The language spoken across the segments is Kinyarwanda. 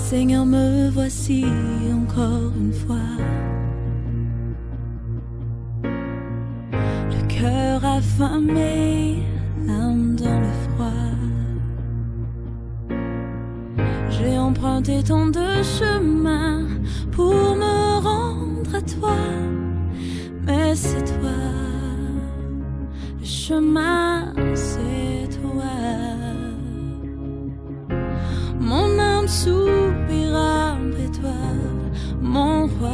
Seigneur, me voici encore une fois. Le cœur affamé, l'âme dans le froid. J'ai emprunté tant de chemins pour me rendre à toi. Mais c'est toi, le chemin, c'est toi. Mon âme soupira après toi, mon roi.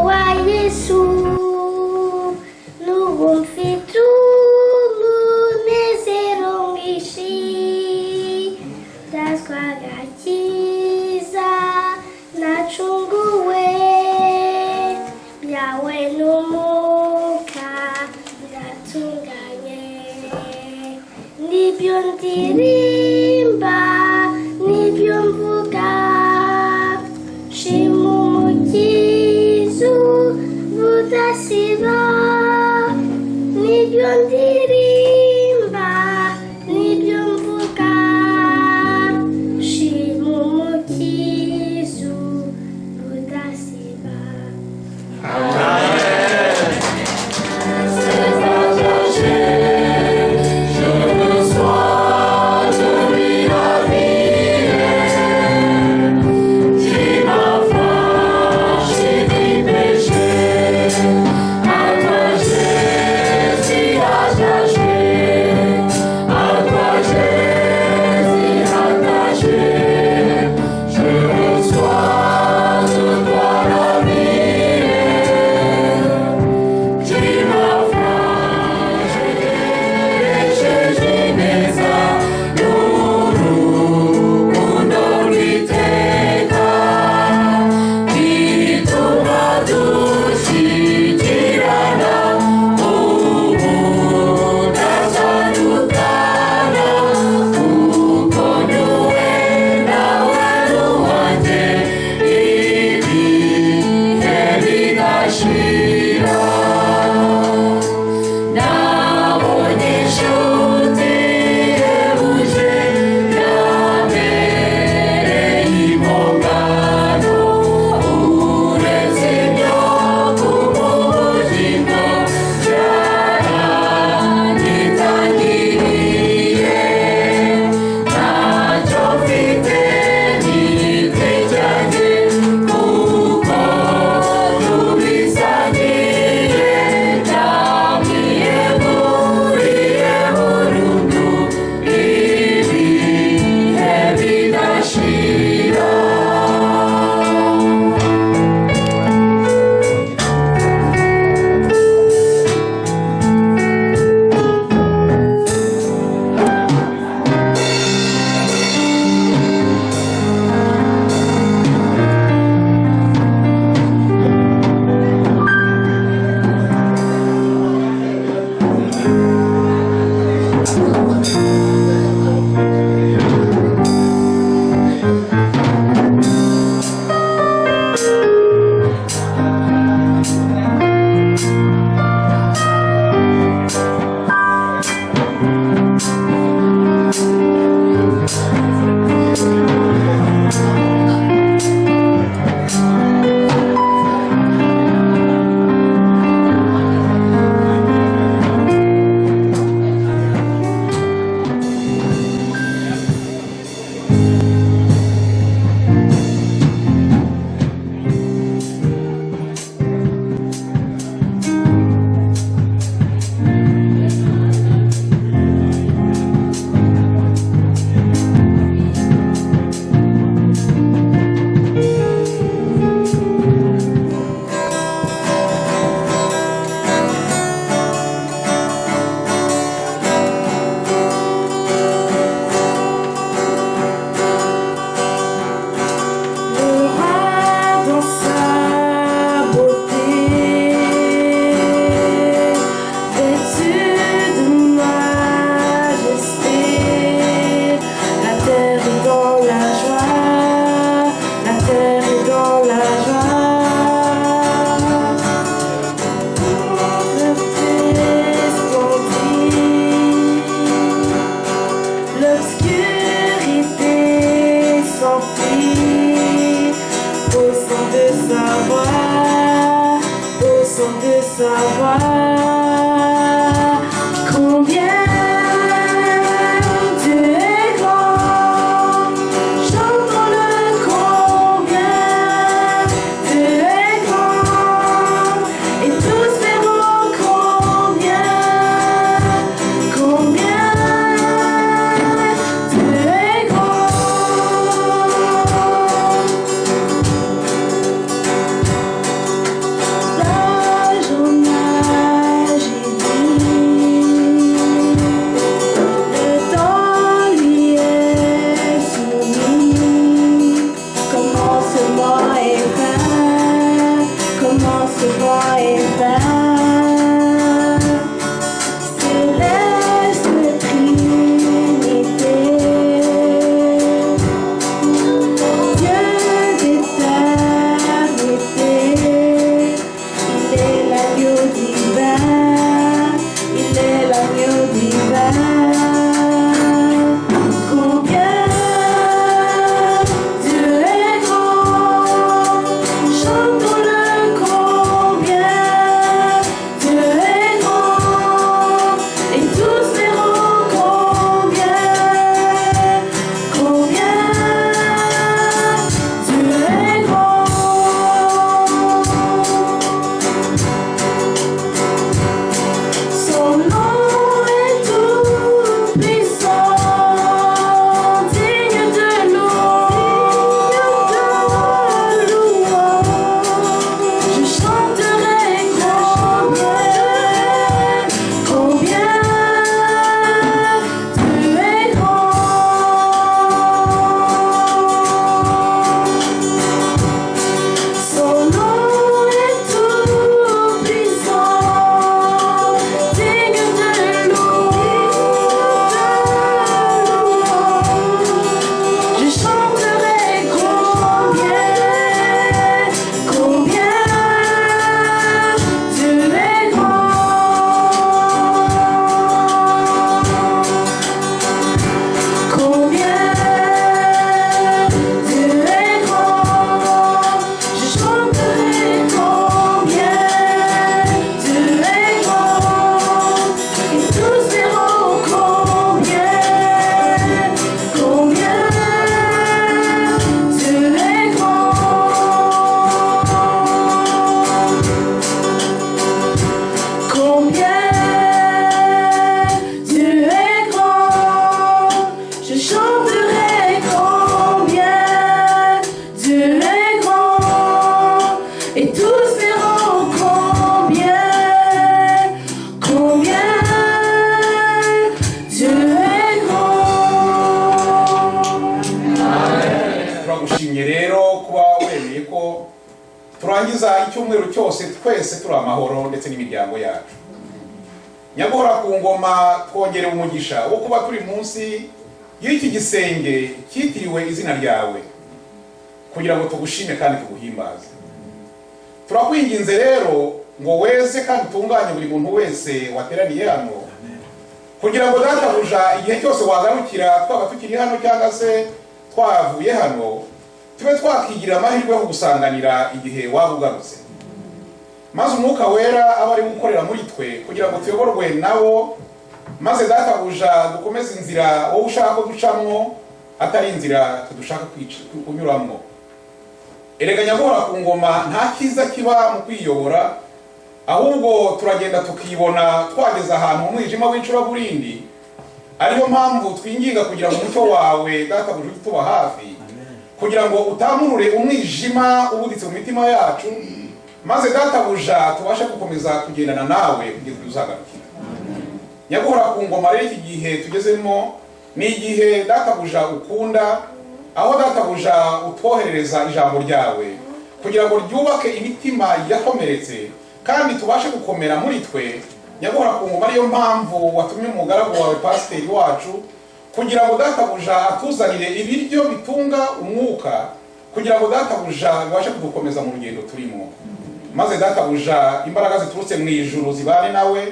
Wa Yesu n'ubu mfite umunezero mwinshi, ndatwa agakiza nacunguwe byawe n'umwuka, ndatunganye, nibyo ndirimba, nibyo mvuga, shima Umukiza budasiba, nibyo ndirimba, nibyo mvuga, shima Umukiza budasiba. Je reçois de lui la Twarangiza icyumweru cyose twese turi amahoro ndetse n'imiryango yacu. Nyaguhora ku ngoma, twongerewe umugisha wo kuba turi munsi y'iki gisenge cyitiriwe izina ryawe kugira ngo tugushime kandi tuguhimbaze. Turakwinginze rero ngo weze kandi utunganye buri muntu wese wateraniye hano, kugira ngo, Databuja, igihe cyose wagarukira, twaba tukiri hano cyangwa se twavuye hano, tube twakigirira amahirwe yo kugusanganira igihe waba ugarutse, maze Umwuka Wera abe ari gukorera muri twe kugira ngo tuyoborwe nawo, maze, Databuja, dukomeze inzira wowe ushaka ko ducamwo, atari inzira tudushaka kunyuramwo. Erega, Nyaguhora ku ngoma, nta cyiza kiba mu kwiyobora, ahubwo turagenda tukibona twageze ahantu mu mwijima w'icuraburindi. Ariyo mpamvu twinginga kugira ngo umucyo wawe, Databuja, ujye utuba hafi kugira ngo utamurure umwijima ubuditse mu mitima yacu, maze, Databuja, tubashe gukomeza kugendana nawe kugeza igihe uzagarukira. Nyaguhora ku ngoma, rero iki gihe tugezemo ni igihe, Databuja, ukunda, aho, Databuja, utwoherereza ijambo ryawe kugira ngo ryubake imitima yakomeretse kandi tubashe gukomera muri twe. Nyaguhora ku ngoma, ariyo mpamvu watumye umugaragu wawe, pasiteri wacu, kugira ngo, Databuja, atuzanire ibiryo bitunga umwuka, kugira ngo, Databuja, bibashe kudukomeza mu rugendo turimo. Maze, Databuja, imbaraga ziturutse mu ijuru zibane nawe,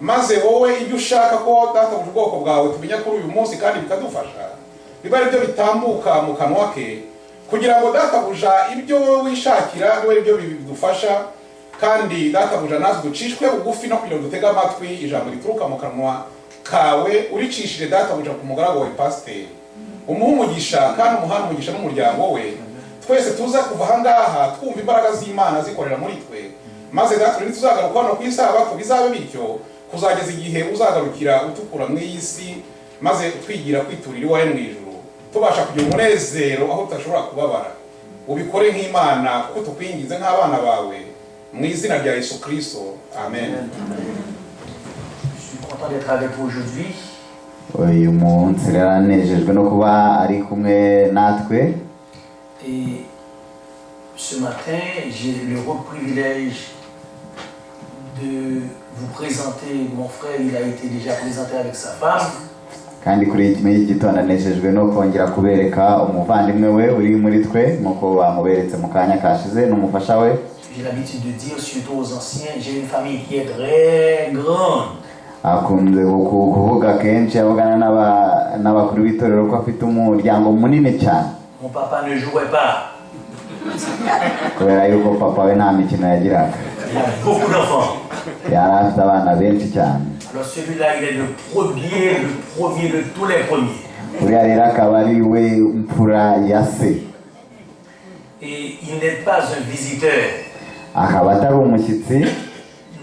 maze wowe ibyo ushaka ko, Databuja, ubwoko bwawe tumenya kuri uyu munsi kandi bikadufasha, biba ari byo bitambuka mu kanwa ke, kugira ngo, Databuja, ibyo wowe wishakira bibe ari byo bidufasha, kandi, Databuja, natwe ducishwe bugufi no kugira ngo dutege amatwi ijambo rituruka mu kanwa kawe uricishije, Databuja, ku mugaragu wawe pasiteri. Umuhe umugisha kandi umuhane umugisha n'umuryango we. Twese tuza kuva ahangaha twumva imbaraga z'Imana zikorera muri twe, maze, Data, ntituzagaruka hano ku isabato, bizabe bityo kuzageza igihe uzagarukira utukura mu iyi si, maze utwigira kwiturira iwawe mu ijuru, tubasha kugira umunezero aho tudashobora kubabara. Ubikore nk'Imana, kuko tukwinginze nk'abana bawe, mu izina rya Yesu Kirisito, amen. Je suis content d'être avec vous aujourd'hui. Uyu munsi rero anejejwe no kuba ari kumwe natwe. Et ce matin, j'ai l'heureux privilège de vous présenter mon frère. Il a été déjà présenté avec sa femme. Kandi kuri iki gitondo anejejwe no kongera kubereka umuvandimwe we uri muri twe nk'uko bamuberetse mu kanya kashize n'umufasha we. J'ai l'habitude de dire, surtout aux anciens, j'ai une famille qui est très grande. Akunze kuvuga kenshi avugana n'abakuru b'itorero ko afite umuryango munini cyane. Mon papa ne jouait pas. Kubera yuko papa we nta mikino yagiraga. Il a beaucoup d'enfants. Yari afite abana benshi cyane. Alors celui-là, il est le premier de tous les premiers. Uriya rero akaba ari we mfura ya se. Et il n'est pas un visiteur. Akaba atari umushyitsi.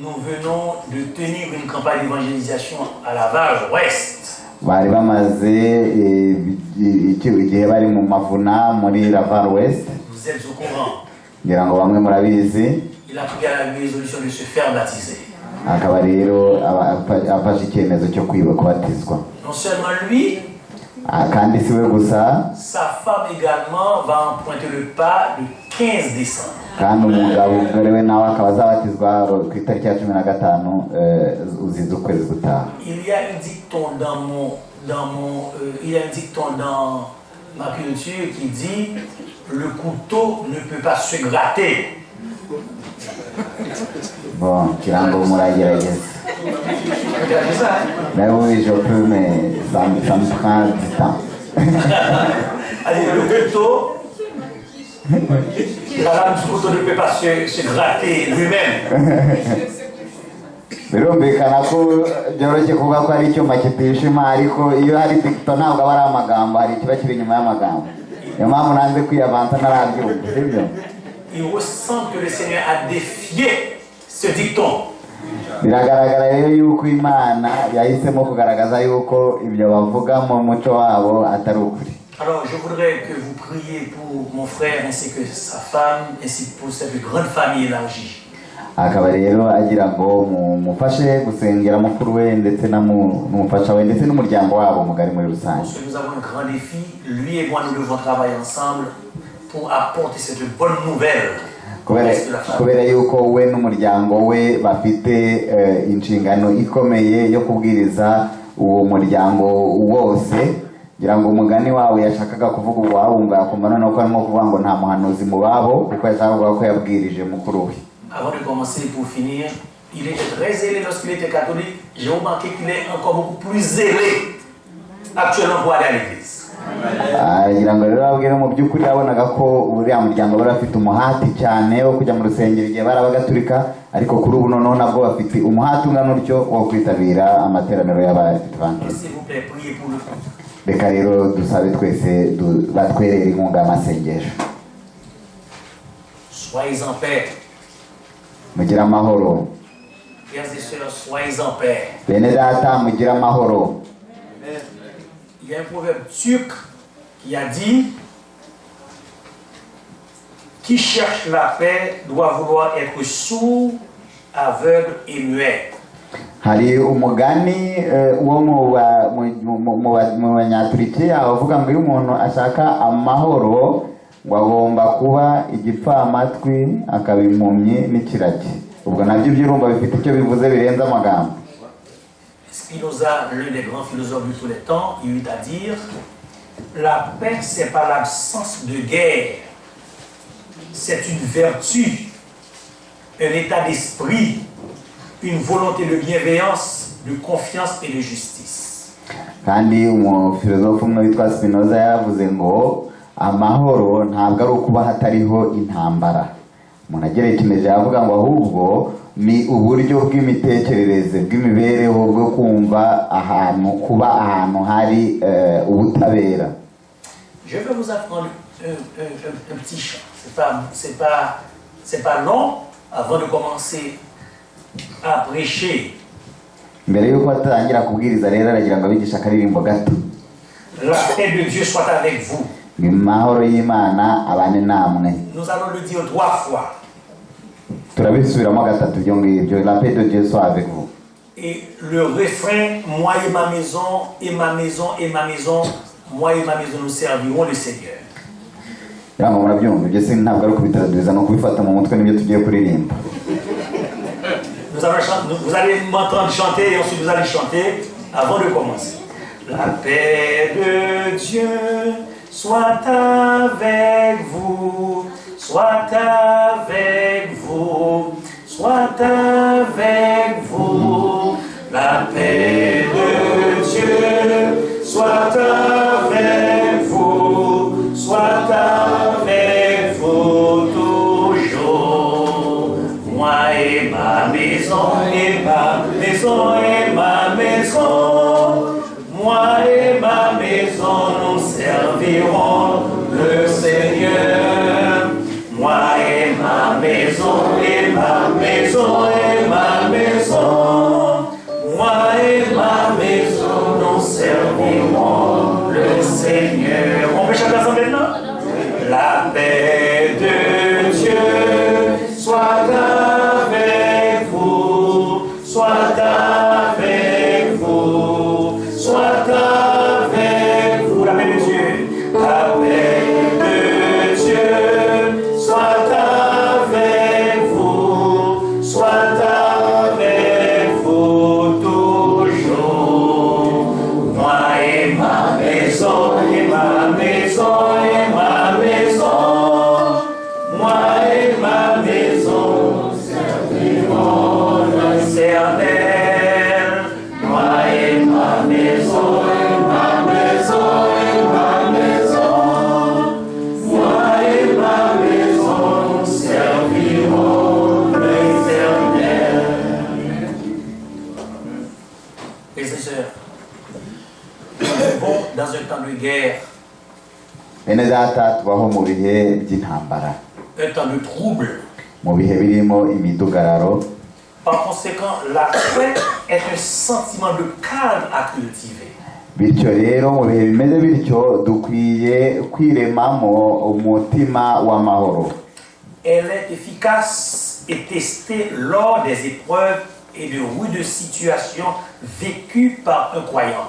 Nous venons de tenir une campagne d'évangélisation à Laval Ouest. Bari bamaze igihe bari mu mavuna muri Laval West. Vous êtes au courant. Ngira ngo bamwe murabizi. Il a pris la résolution de se faire baptiser. Akaba rero afashe icyemezo cyo kwiba kubatizwa. Non seulement lui, Ah, kandi si we gusa, sa femme également va emprunter le pas le 15 décembre. Kandi umugabo, umugore we nawe akaba azabatizwa ku itariki ya 15 z'ukwezi gutaha. Il y a un dicton dans mon, dans mon, il y a un dicton dans ma culture qui dit: le couteau ne peut pas se gratter. Bon, ngira ngo muragerageza. Regardez ça, hein? Mais oui, je peux, mais ça me prend du temps. Allez, le couteau, la lame du couteau ne peut pas se gratter lui-même. Birumvikana ko byoroshye kuvuga ko ari icyuma kitishima, ariko iyo hari dicton ntabwo aba ari amagambo, hari ikiba kiri inyuma y'amagambo. Niyo mpamvu nanze kwiyavansa ntarabyumva, sibyo? Il ressemble que le Seigneur a défié ce dicton. Biragaragara rero yuko Imana yahisemo kugaragaza yuko ibyo bavuga mu muco wabo atari ukuri. Alors, je voudrais que vous priez pour mon frère ainsi que sa femme, ainsi que pour cette grande famille élargie. Akaba rero agira ngo mumufashe gusengera mukuru we ndetse n'umufasha we ndetse n'umuryango wabo mugari muri rusange. Parce que nous avons un grand défi. Lui et moi, nous devons travailler ensemble pour apporter cette bonne nouvelle. Kubera Reste de la famille. Kubera yuko we n'umuryango we bafite inshingano ikomeye yo kubwiriza uwo muryango wose. Ngira ngo umugani wawe yashakaga kuvuga uwawumva yakumva noneho ko arimo kuvuga ngo nta muhanuzi mu babo, kuko yashakaga kuvuga ko yabwirije mukuru we. Avant de commencer, pour finir, il était très zélé lorsqu'il était catholique. J'ai remarqué qu'il est encore beaucoup plus zélé actuellement pour aller à l'église. Aragira ngo rero ababwire, mu by'ukuri yabonaga ko uriya muryango bari bafite umuhati cyane wo kujya mu rusengero igihe bari abagatulika, ariko kuri ubu noneho nabwo bafite umuhati ungana utyo wo kwitabira amateraniro y'abadivantisite. S'il vous plaît, priez pour le couple. Reka rero dusabe twese batwerere inkunga y'amasengesho. Soyez en paix. Mugire amahoro. Frères et sœurs, soyez en paix. Bene data, mugire amahoro. Il y a un proverbe turc qui a dit: «Qui cherche la paix doit vouloir être sourd, aveugle et muet.» Hari umugani wo mu ba- mu- mu- mu ba- mu banyaturikiya uvuga ngo iyo umuntu ashaka amahoro ngo agomba kuba igipfamatwi, akaba impumyi n'ikiragi. Ubwo nabyo ibyo urumva bifite icyo bivuze birenze amagambo. Spinoza, l'un des grands philosophes de tous les temps, il eut à dire: «La paix, c'est pas l'absence de guerre, c'est une vertu, un état d'esprit, une volonté de bienveillance, de confiance et de justice.» Kandi umufilozofu umwe witwa Spinoza yaravuze ngo amahoro ntabwo ari ukuba hatariho intambara. Umuntu agerekeje yavuga ngo ahubwo ni uburyo bw'imitekerereze, bw'imibereho, bwo kumva ahantu kuba ahantu hari ubutabera. Je vais vous apprendre un petit chant. C'est pas long avant de commencer à prêcher. Mbere y'uko atangira kubwiriza rero, aragira ngo abigishe akaririmbo gato. La paix de Dieu soit avec vous. Ngo amahoro y'Imana abane namwe. Nous allons le dire trois fois. Turabisubiramo gatatu ibyo ngibyo: la paix de Dieu soit avec vous. Et le refrain, moi et ma maison, et ma maison, et ma maison, moi et ma maison, nous servirons le Seigneur. Ngira ngo murabyumva ibyo, si ntabwo ari ukubitaraduza, ni ukubifata mu mutwe nibyo tugiye kuririmba. Nous allons chanter, vous allez m'entendre chanter et ensuite vous allez chanter avant de commencer. La paix de Dieu soit avec vous, soit avec vous, soit avec vous. La paix de Dieu soit avec vous, soit avec vous toujours. Moi et ma maison, et ma maison, et ma maison, moi et ma maison, nous servirons le Seigneur. Moi et ma maison, et ma maison, et ma maison, moi et ma maison, nous servirons le Seigneur. On peut chanter ensemble maintenant? La paix de Dieu soit avec vous, soit avec vous, soit avec vous. La paix de Dieu, la paix de Dieu soit avec vous, soit avec vous toujours. Moi et ma maison, et ma maison, et ma maison, moi et ma maison, servirons l'Éternel. Moi et ma maison, et ma maison, et ma maison, moi et ma maison, servirons l'Éternel. Frères et sœurs, nous vivons dans un temps de guerre, Bene data, tubaho mu bihe by'intambara, un temps de trouble. Mu bihe birimo imidugararo. Par conséquent, la paix est un sentiment de calme à cultiver. Bityo rero, mu bihe bimeze bityo, dukwiye kwiremamo umutima w'amahoro. Elle est efficace et testée lors des épreuves et de rudes situations vécues par un croyant.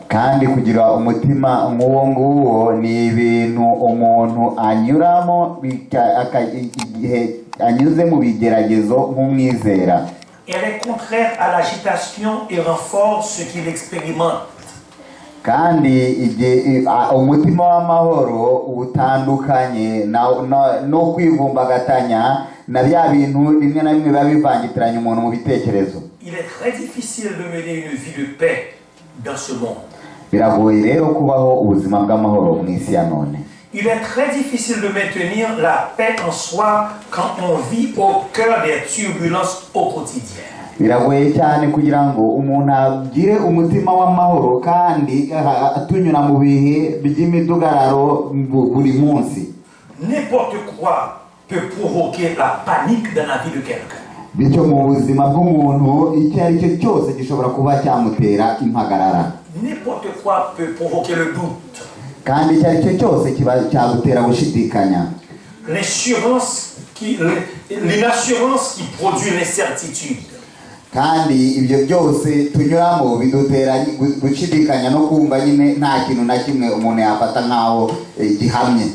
Kandi kugira umutima nk'uwo nguwo ni ibintu umuntu anyuramo igihe anyuze mu bigeragezo nk'umwizera. Elle est contraire à l'agitation et renforce ce qu'il expérimente. Kandi igihe umutima w'amahoro utandukanye no kwivumbagatanya na bya bintu rimwe na bimwe biba bivangitiranya umuntu mu bitekerezo. Il est très difficile de mener une vie de paix dans ce monde. Biragoye rero kubaho ubuzima bw'amahoro mu isi ya none. Il est très difficile de maintenir la paix en soi quand on vit au cœur des turbulences au quotidien. Biragoye cyane kugira ngo umuntu agire umutima w'amahoro kandi tunyura mu bihe by'imidugararo buri munsi. N'importe quoi peut provoquer la panique dans la vie de quelqu'un. Bityo mu buzima bw'umuntu icyo ari cyo cyose gishobora kuba cyamutera impagarara. N'importe quoi peut provoquer le doute. Kandi icyo ari cyo cyose kiba cyagutera gushidikanya. L'inassurance qui produit l'incertitude. Kandi ibyo byose tunyuramo bidutera gushidikanya no kumva nyine nta kintu na kimwe umuntu yafata nk'aho gihamye.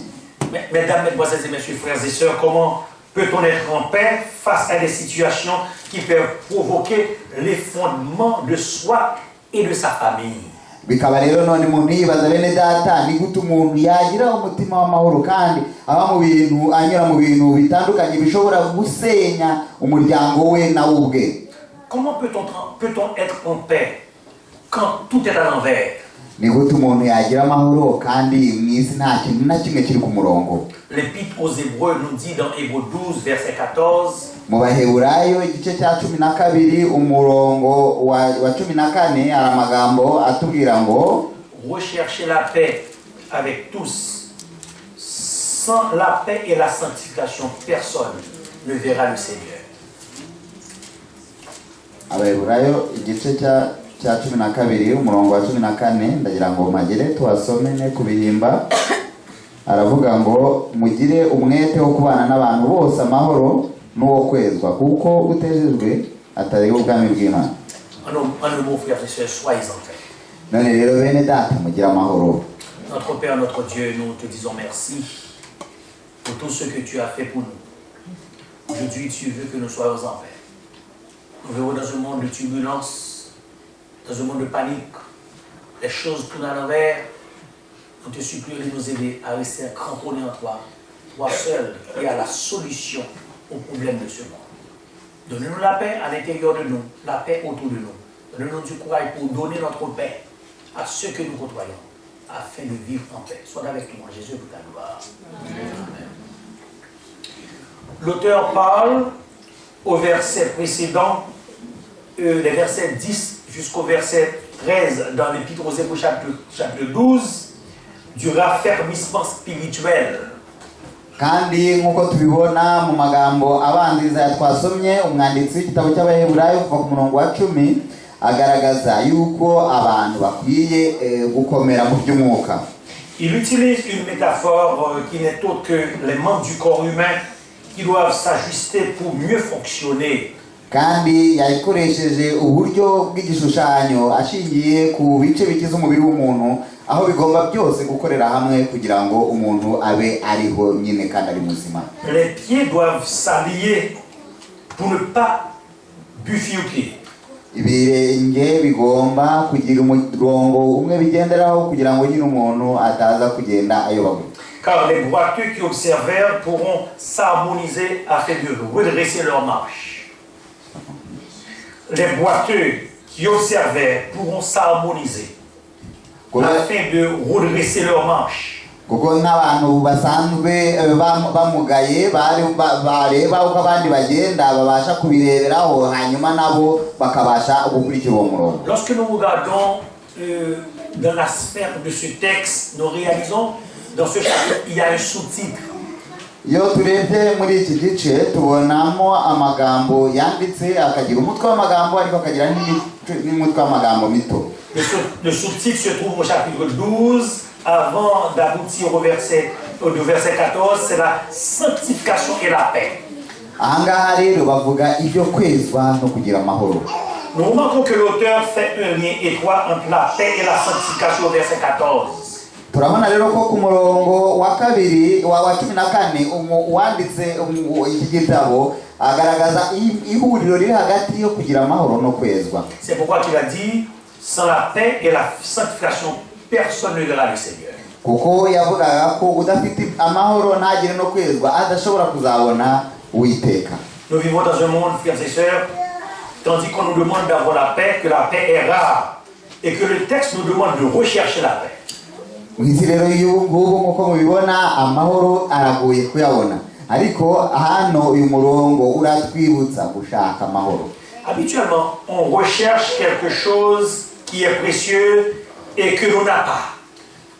Mesdames, Mesdemoiselles et Messieurs, frères et sœurs, comment peut-on être en paix face à des situations qui peuvent provoquer l'effondrement de soi et de sa famille? Bikaba rero none umuntu yibaza, bene data, ni gute umuntu yagira umutima w'amahoro kandi aba mu bintu anyura mu bintu bitandukanye bishobora gusenya umuryango we nawe ubwe? Comment peut-on être en paix quand tout est à l'envers? Ni gute umuntu yagira amahoro kandi mu isi nta kintu na kimwe kiri ku murongo? L'Épître aux Hébreux nous dit dans Hébreux 12, verset 14, Mu Baheburayo igice cya 12 umurongo wa 14 hari amagambo atubwira ngo: Recherchez la paix avec tous. Sans la paix et la sanctification, personne ne verra le Seigneur. Abaheburayo igice cya 12 umurongo wa 14, ndagira ngo magere tuhasome ne kubihimba, aravuga ngo: "Mugire umwete wo kubana n'abantu bose amahoro n'uwo kwezwa, kuko utejejwe atareba ubwami bw'Imana." En un mot, frères et sœurs, soyez en paix. None rero bene data, mugire amahoro. Notre Père, notre Dieu, nous te disons merci pour tout ce que tu as fait pour nous. Aujourd'hui, tu veux que nous soyons en paix. Nous vivons dans un monde de turbulence, dans un monde de panique. Les choses tournent à l'envers. Nous te supplions de nous aider à rester cramponnés en toi, toi seul qui as la solution au problème de ce monde. Donne-nous la paix à l'intérieur de nous, la paix autour de nous. Donne-nous du courage pour donner notre paix à ceux que nous côtoyons, afin de vivre en paix. Sois avec nous, en Jésus, pour ta gloire. Amen. L'auteur parle au verset précédent, les versets 10 jusqu'au verset 13 dans l'Épître aux Hébreux chapitre 12, du raffermissement spirituel. Kandi nk'uko tubibona mu magambo abanziriza ya twasomye, umwanditsi w'igitabo cy'Abaheburayo kuva ku murongo wa 10 agaragaza yuko abantu bakwiye gukomera mu by'umwuka. Il utilise une métaphore qui n'est autre que les membres du corps humain qui doivent s'ajuster pour mieux fonctionner. Kandi yakoresheje uburyo bw'igishushanyo ashingiye ku bice bigize umubiri w'umuntu, aho bigomba byose gukorera hamwe kugira ngo umuntu abe ariho nyine kandi ari muzima. Les pieds doivent s'allier pour ne pas bifurquer. Ibirenge bigomba kugira umurongo umwe bigenderaho kugira ngo nyine umuntu ataza kugenda ayobagurika. Car les boiteux qui observèrent pourront s'harmoniser afin de redresser leur marche. Les boiteux qui observaient pourront s'harmoniser afin de redresser leur marche. Kuko nk'abantu basanzwe bamugaye bareba uko abandi bagenda babasha kubireberaho hanyuma nabo bakabasha gukurikira uwo murongo. Lorsque nous regardons dans la sphère de ce texte, nous réalisons dans ce chapitre, il y a un sous-titre. Iyo turebye muri iki gice tubonamo amagambo yanditse akagira umutwe w'amagambo ariko akagira n'umutwe w'amagambo mito. Le sous-titre se trouve au chapitre 12, avant d'aboutir au verset 14, c'est la sanctification et la paix. Ahangaha rero bavuga ibyo kwezwa no kugira amahoro. Nous remarquons que l'auteur fait un lien étroit entre la paix et la sanctification au verset 14. Turabona rero ko ku murongo wa kabiri wa 14 uwanditse iki gitabo agaragaza ihuriro riri hagati yo kugira amahoro no kwezwa. C'est pourquoi il a dit, sans la paix et la sanctification, personne ne verra le Seigneur. Kuko yavugaga ko udafite amahoro ntagire no kwezwa adashobora kuzabona Uwiteka. Nous vivons dans un monde, frères et sœurs, tandis qu'on nous demande d'avoir la paix, que la paix est rare, et que le texte nous demande de rechercher la paix. Mu isi rero y'ubu ngubu nk'uko mubibona amahoro aragoye kuyabona ariko hano uyu murongo uratwibutsa gushaka amahoro. Habituellement, on recherche quelque chose qui est précieux et que l'on n'a pas.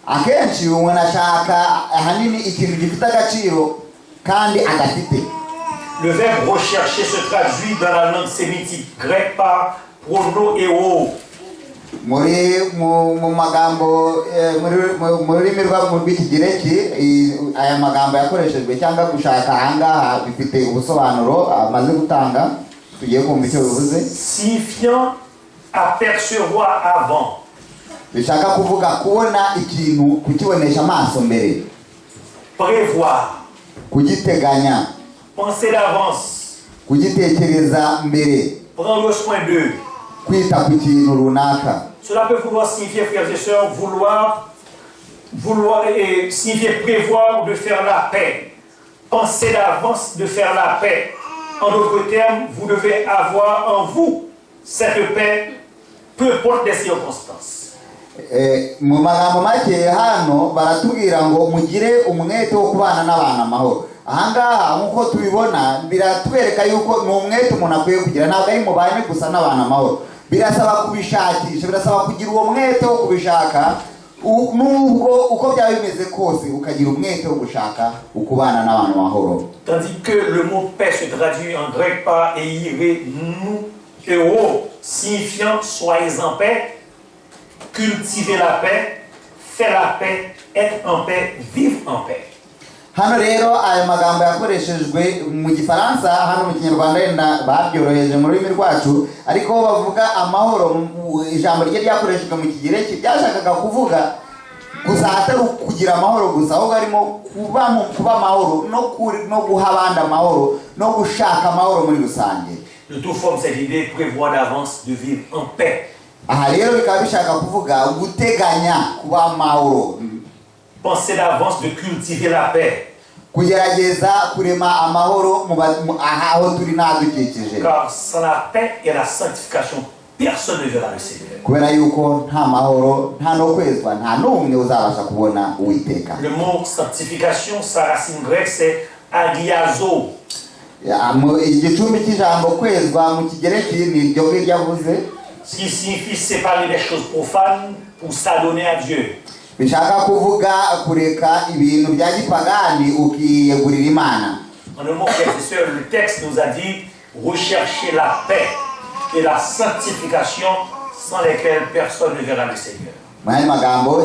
Akenshi umuntu ashaka ahanini ikintu gifite agaciro kandi adafite. Le verbe rechercher se traduit dans la langue sémitique grecque par pronoeo. Muri mu magambo mu rurimi rw'ikigireki aya magambo yakoreshejwe cyangwa gushaka ahangaha bifite ubusobanuro amaze gutanga tugiye kumva icyo bivuze. Signifiant apercevoir avant, bishaka kuvuga kubona ikintu kukibonesha amaso mbere, prévoir, kugiteganya, penser d'avance, kugitekereza mbere, prendre soin d'eux. Kwita ku kintu runaka. Cela peut vouloir signifier, frères et sœurs, vouloir et signifier prévoir de faire la paix, penser d'avance de faire la paix. En d'autres termes, vous devez avoir en vous cette paix, peu importe les circonstances. Mu magambo make hano baratubwira ngo mugire umwete wo kubana n'abantu amahoro. Ahangaha nk'uko tubibona biratwereka yuko ni umwete umuntu akwiye kugira ntabwo ari mubane gusa n'abantu amahoro birasaba kubishakisha birasaba kugira uwo mwete wo kubishaka nubwo uko byaba bimeze kose ukagira umwete wo gushaka ukubana n'abantu amahoro. Tandis que le mot paix se traduit en grec par eireneo, signifiant soyez en paix, cultivez la paix, faire la paix, être en paix, vivre en paix. Hano rero aya magambo yakoreshejwe mu gifaransa hano mu kinyarwanda wenda babyoroheje mu rurimi rwacu ariko bavuga amahoro ijambo rye ryakoreshejwe mu kigereki byashakaga kuvuga gusa atari ukugira amahoro gusa ahubwo harimo kuba amahoro no guha abandi amahoro no gushaka amahoro muri rusange. Le tout forme cette idée, prévoir d'avance de vivre en paix. Aha rero bikaba bishaka kuvuga guteganya kuba amahoro. Penser d'avance de cultiver la paix. Kugerageza kurema amahoro aho turi n'ahadukikije. Car sans la paix et la sanctification, personne ne verra le Seigneur. Kubera yuko nta mahoro nta no kwezwa nta n'umwe uzabasha kubona Uwiteka. Le mot sanctification, sa racine grecque, c'est agiazo. Igicumbi cy'ijambo kwezwa mu kigereki ni iryo ngiryo avuze. Ce qui signifie séparer les choses profanes pour s'adonner à Dieu. Bishaka kuvuga kureka ibintu bya gipagani ukiyegurira Imana. En un mot, frères et sœurs, le texte nous a dit rechercher la paix et la sanctification sans lesquelles personne ne verra le Seigneur. Mu yandi magambo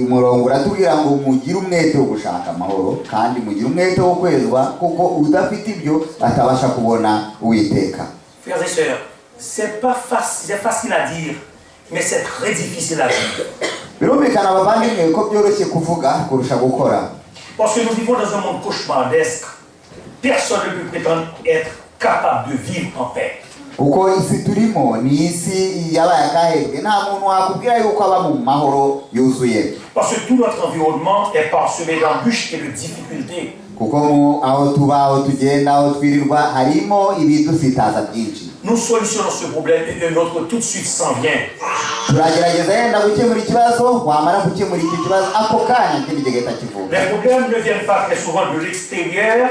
umurongo uratubwira ngo mugire umwete wo gushaka amahoro kandi mugire umwete wo kwezwa kuko udafite ibyo atabasha kubona Uwiteka. Frères et sœurs, c'est pas facile, c'est facile à dire, mais c'est très difficile à vivre. Birumvikana abavandimwe ko byoroshye kuvuga kurusha gukora. Parce que nous vivons dans un monde cauchemardesque. Personne ne peut prétendre être capable de vivre en paix. Kuko isi turimo ni isi yabaye akahebwe nta muntu wakubwira yuko aba mu mahoro yuzuye. Parce que tout notre environnement est parsemé d'embûches et de difficultés. Kuko mu aho tuba aho tugenda aho twirirwa harimo ibidusitaza byinshi. Nous solutionnons ce problème et un autre tout de suite s'en vient. Turagerageza yenda gukemura ikibazo wamara gukemura iki kibazo ako kanya ikindi kigahita kivuka. Les problèmes ne viennent pas très souvent de l'extérieur,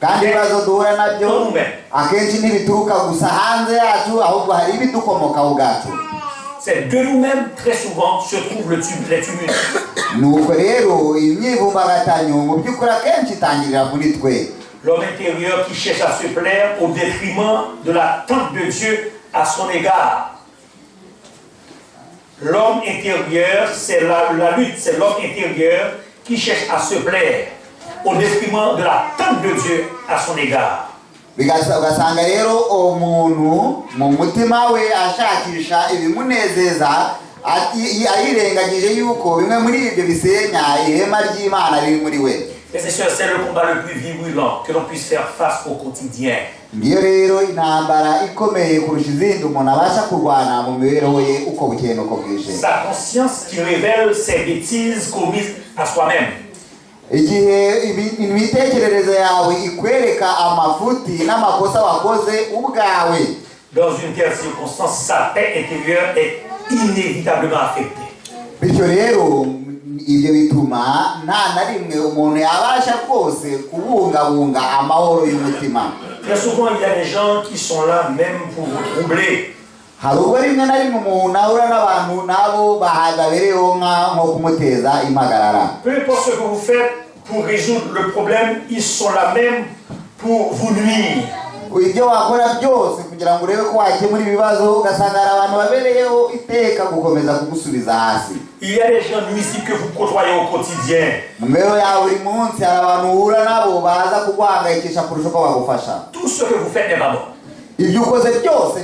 Kandi ibibazo duhura nabyo nous-mêmes. Akenshi ntibituruka gusa hanze yacu ahubwo hari ibidukomokaho ubwacu. C'est de nous-mêmes, très souvent, se trouvent les tumultes. Nuko rero imyivumbagatanyo mu by'ukuri akenshi itangirira muri twe. L'homme intérieur qui cherche à se plaire au détriment de l'attente de Dieu à son égard. L'homme intérieur, c'est la lutte, c'est l'homme intérieur qui cherche à se plaire au détriment de l'attente de Dieu à son égard. Ugasanga rero umuntu mu mutima we ashakisha ibimunezeza, ayirengagije yuko bimwe muri ibyo bisenya ihema ry'Imana riri muri we. Frères et sœurs, c'est le combat le plus virulent que l'on puisse faire face au quotidien. Ngiyo rero intambara ikomeye kurusha izindi umuntu abasha kurwana mu mibereho ye uko bukeye n'uko bwije. Sa conscience qui révèle ses bêtises commises à soi-même. Igihe imitekerereze yawe ikwereka amafuti n'amakosa wakoze ubwawe. Dans une telle circonstance, sa paix intérieure est inévitablement affectée. Bityo rero ibyo bituma nta na rimwe umuntu yabasha rwose kubungabunga amahoro y'umutima. Très souvent, il y a des gens qui sont là même pour vous troubler. Hari ubwo rimwe na rimwe umuntu ahura n'abantu nabo babereyeho nko kumuteza impagarara. Peu importe ce que vous faites pour résoudre le problème, ils sont là même pour vous nuire. Ibyo wakora byose kugira ngo urebe ko wakemura ibibazo, ugasanga hari abantu babereyeho iteka gukomeza kugusubiza hasi. Il y a des gens nuisibles que vous côtoyez au quotidien. Mu mibereho yawe buri munsi hari abantu uhura nabo baza kuguhangayikisha kurusha uko bagufasha. Tout ce que vous faites n'est pas bon. Ibyo ukoze byose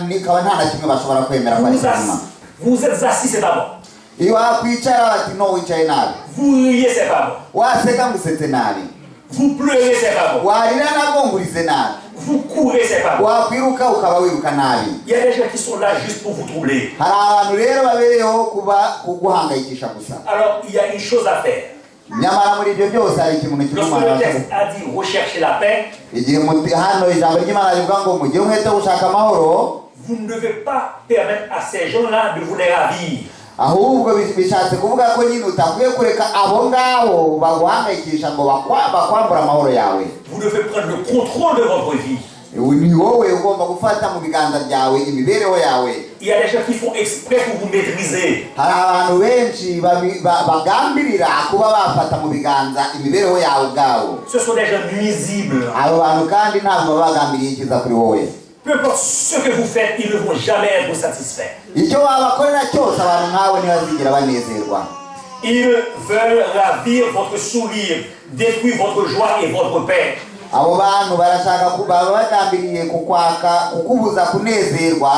bikaba nta na kimwe bashobora kwemera ko ari Vous, kizima. Vous êtes assis, c'est pas bon. Iyo wakwicara bati: "No, wicaye nabi." Vous riez, c'est pas bon. Waseka ngo usetse nabi. Vous pleurez, c'est pas bon. Warira nabwo ngo urize nabi. Vous courez, c'est pas bon. Wakwiruka ukaba wiruka nabi. Il y a des gens qui sont là juste pour vous troubler. Hari abantu rero babereyeho kuba kuguhangayikisha gusa. Alors, il y a une chose à faire. Nyamara muri ibyo byose hari ikintu kimwe Lorsque umuntu le abasha texte a dit rechercher la paix, igihe hano ijambo ry'Imana rivuga ngo mugire umwete wo gushaka amahoro, vous ne devez pas permettre à ces gens-là de vous les ravir. Ahubwo bishatse kuvuga ko nyine utakwiye kureka abo ngabo baguhangayikisha ngo bakwambure amahoro yawe. Vous devez prendre le contrôle de votre vie. Ni wowe ugomba gufata mu biganza byawe imibereho yawe. Il y a des gens qui font exprès pour vous maîtriser. Hari abantu benshi bagambirira kuba bafata mu biganza imibereho yawe ubwabo. Ce sont des gens nuisibles. Abo bantu kandi ntabwo baba bagambiriye icyiza kuri wowe. Peu importe ce que vous faites, ils ne vont jamais être satisfaits. Icyo wabakorera cyose, abantu nkawe ntibazigera banezerwa. Ils veulent ravir votre sourire, détruire votre joie et votre paix. Abo bantu barashaka baba bagambiriye kukwaka kukubuza kunezerwa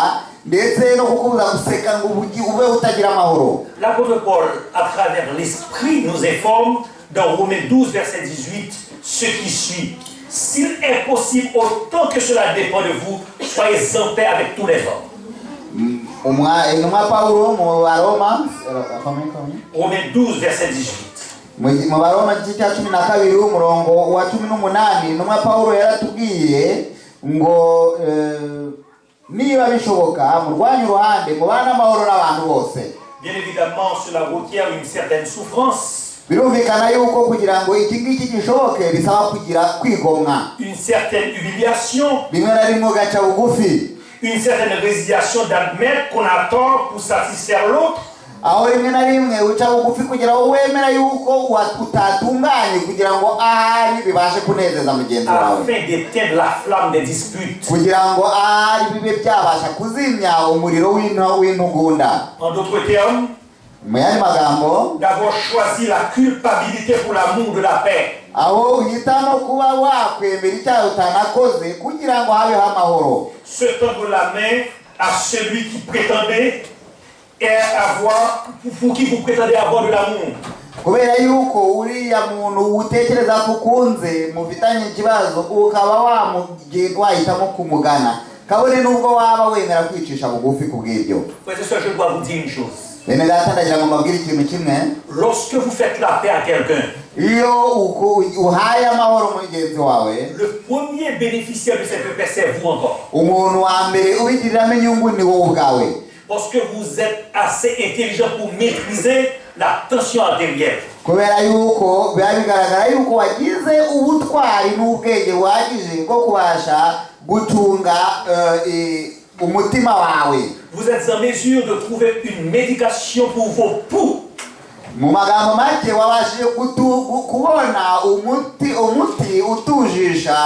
ndetse no kukubuza guseka ngo ube utagira amahoro. L'apôtre Paul, à travers l'Esprit, nous informe dans Romains 12, verset 18, ce qui suit. S'il est possible, autant que cela dépend de vous, soyez en paix avec tous les hommes. Intumwa Pawulo mu Baroma. Romains 12, verset 18. Mu Baroma igice cya 12 umurongo wa 18, intumwa Pawulo yaratubwiye ngo niba bishoboka murwanye uruhande mubane amahoro n'abantu bose. Bien évidemment, cela requiert une certaine souffrance, Birumvikana yuko kugira ngo iki ngiki gishoboke bisaba kugira kwigomwa, une certaine humiliation, rimwe na rimwe ugaca bugufi, une certaine résignation d'admettre qu'on a tort pour satisfaire l'autre, aho rimwe na rimwe uca bugufi kugira ngo wemera yuko utatunganye kugira ngo ahari bibashe kunezeza mugenzi wawe, afin d'éteindre la flamme des disputes. Kugira ngo ahari bibe byabasha kuzimya umuriro w'intugunda. En d'autres termes, Mu yandi magambo, d'avoir choisi la culpabilité pour l'amour de la paix. Aho uhitamo kuba wakwemera icyaha utanakoze kugira ngo habeho amahoro. Se tendre la main à celui qui prétendait et avoir, pour qui vous prétendez avoir de l'amour. Kubera yuko uriya muntu utekereza ko ukunze mufitanye ikibazo, ukaba wahitamo kumugana kabone n'ubwo waba wemera kwicisha bugufi ku bw'ibyo. Frères et sœurs, je dois vous dire une chose. Bene data, ndagira ngo mbabwire ikintu kimwe. Lorsque vous faites la paix à quelqu'un, Iyo uhaye amahoro mugenzi wawe, le premier bénéficiaire de cette paix, c'est vous encore. Umuntu wa mbere ubigiriramo inyungu ni wowe ubwawe. Parce que vous êtes assez intelligent pour maîtriser la tension artérielle. Kubera yuko biba bigaragara yuko wagize ubutwari n'ubwenge buhagije bwo kubasha gucunga umutima wawe. Vous êtes en mesure de trouver une médication pour vos pouls. Mu magambo make, wabashije kubona umuti utujisha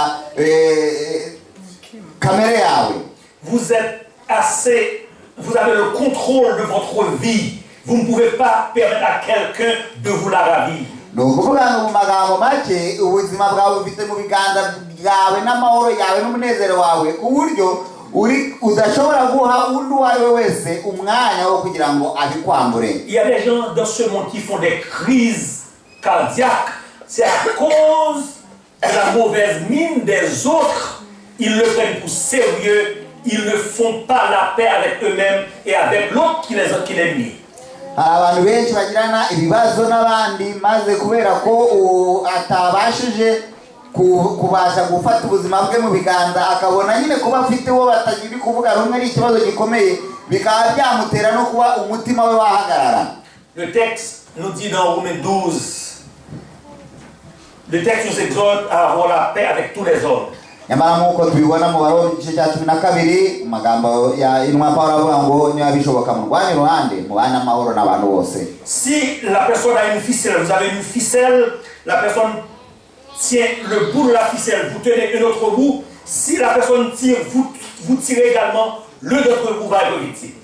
kamere yawe. Vous êtes assez, vous avez le contrôle de votre vie. Vous ne pouvez pas permettre à quelqu'un de vous la ravir. Ni ukuvuga ngo mu magambo make, ubuzima bwawe bufite mu biganza byawe n'amahoro yawe n'umunezero wawe, ku buryo uri udashobora guha undi uwo ari we wese umwanya wo kugira ngo abikwambure. Il y a des gens dans ce monde qui font des crises cardiaques. C'est à cause de la mauvaise mine des autres. Ils le prennent pour sérieux. Ils ne font pas la paix avec eux-mêmes et avec l'autre qui les nie. Hari abantu benshi bagirana ibibazo n'abandi, maze kubera ko uwo atabashije kubasha gufata ubuzima bwe mu biganza, akabona nyine kuba afite uwo batari kuvuga rumwe ari ikibazo gikomeye, bikaba byamutera no kuba umutima we wahagarara. Le texte nous dit dans Romains 12, le texte nous exhorte à avoir la paix avec tous les hommes. Nyamara nk'uko tubibona mu Baroma igice cya 12, mu magambo ya intumwa Pawulo avuga ngo niba bishoboka murwanye uruhande mubane amahoro n'abantu bose. Si la personne a une ficelle, vous avez une ficelle, la personne tient le bout de la ficelle, vous tenez un autre bout. Si la personne tire, vous, vous tirez également, l'un d'entre vous va être victime.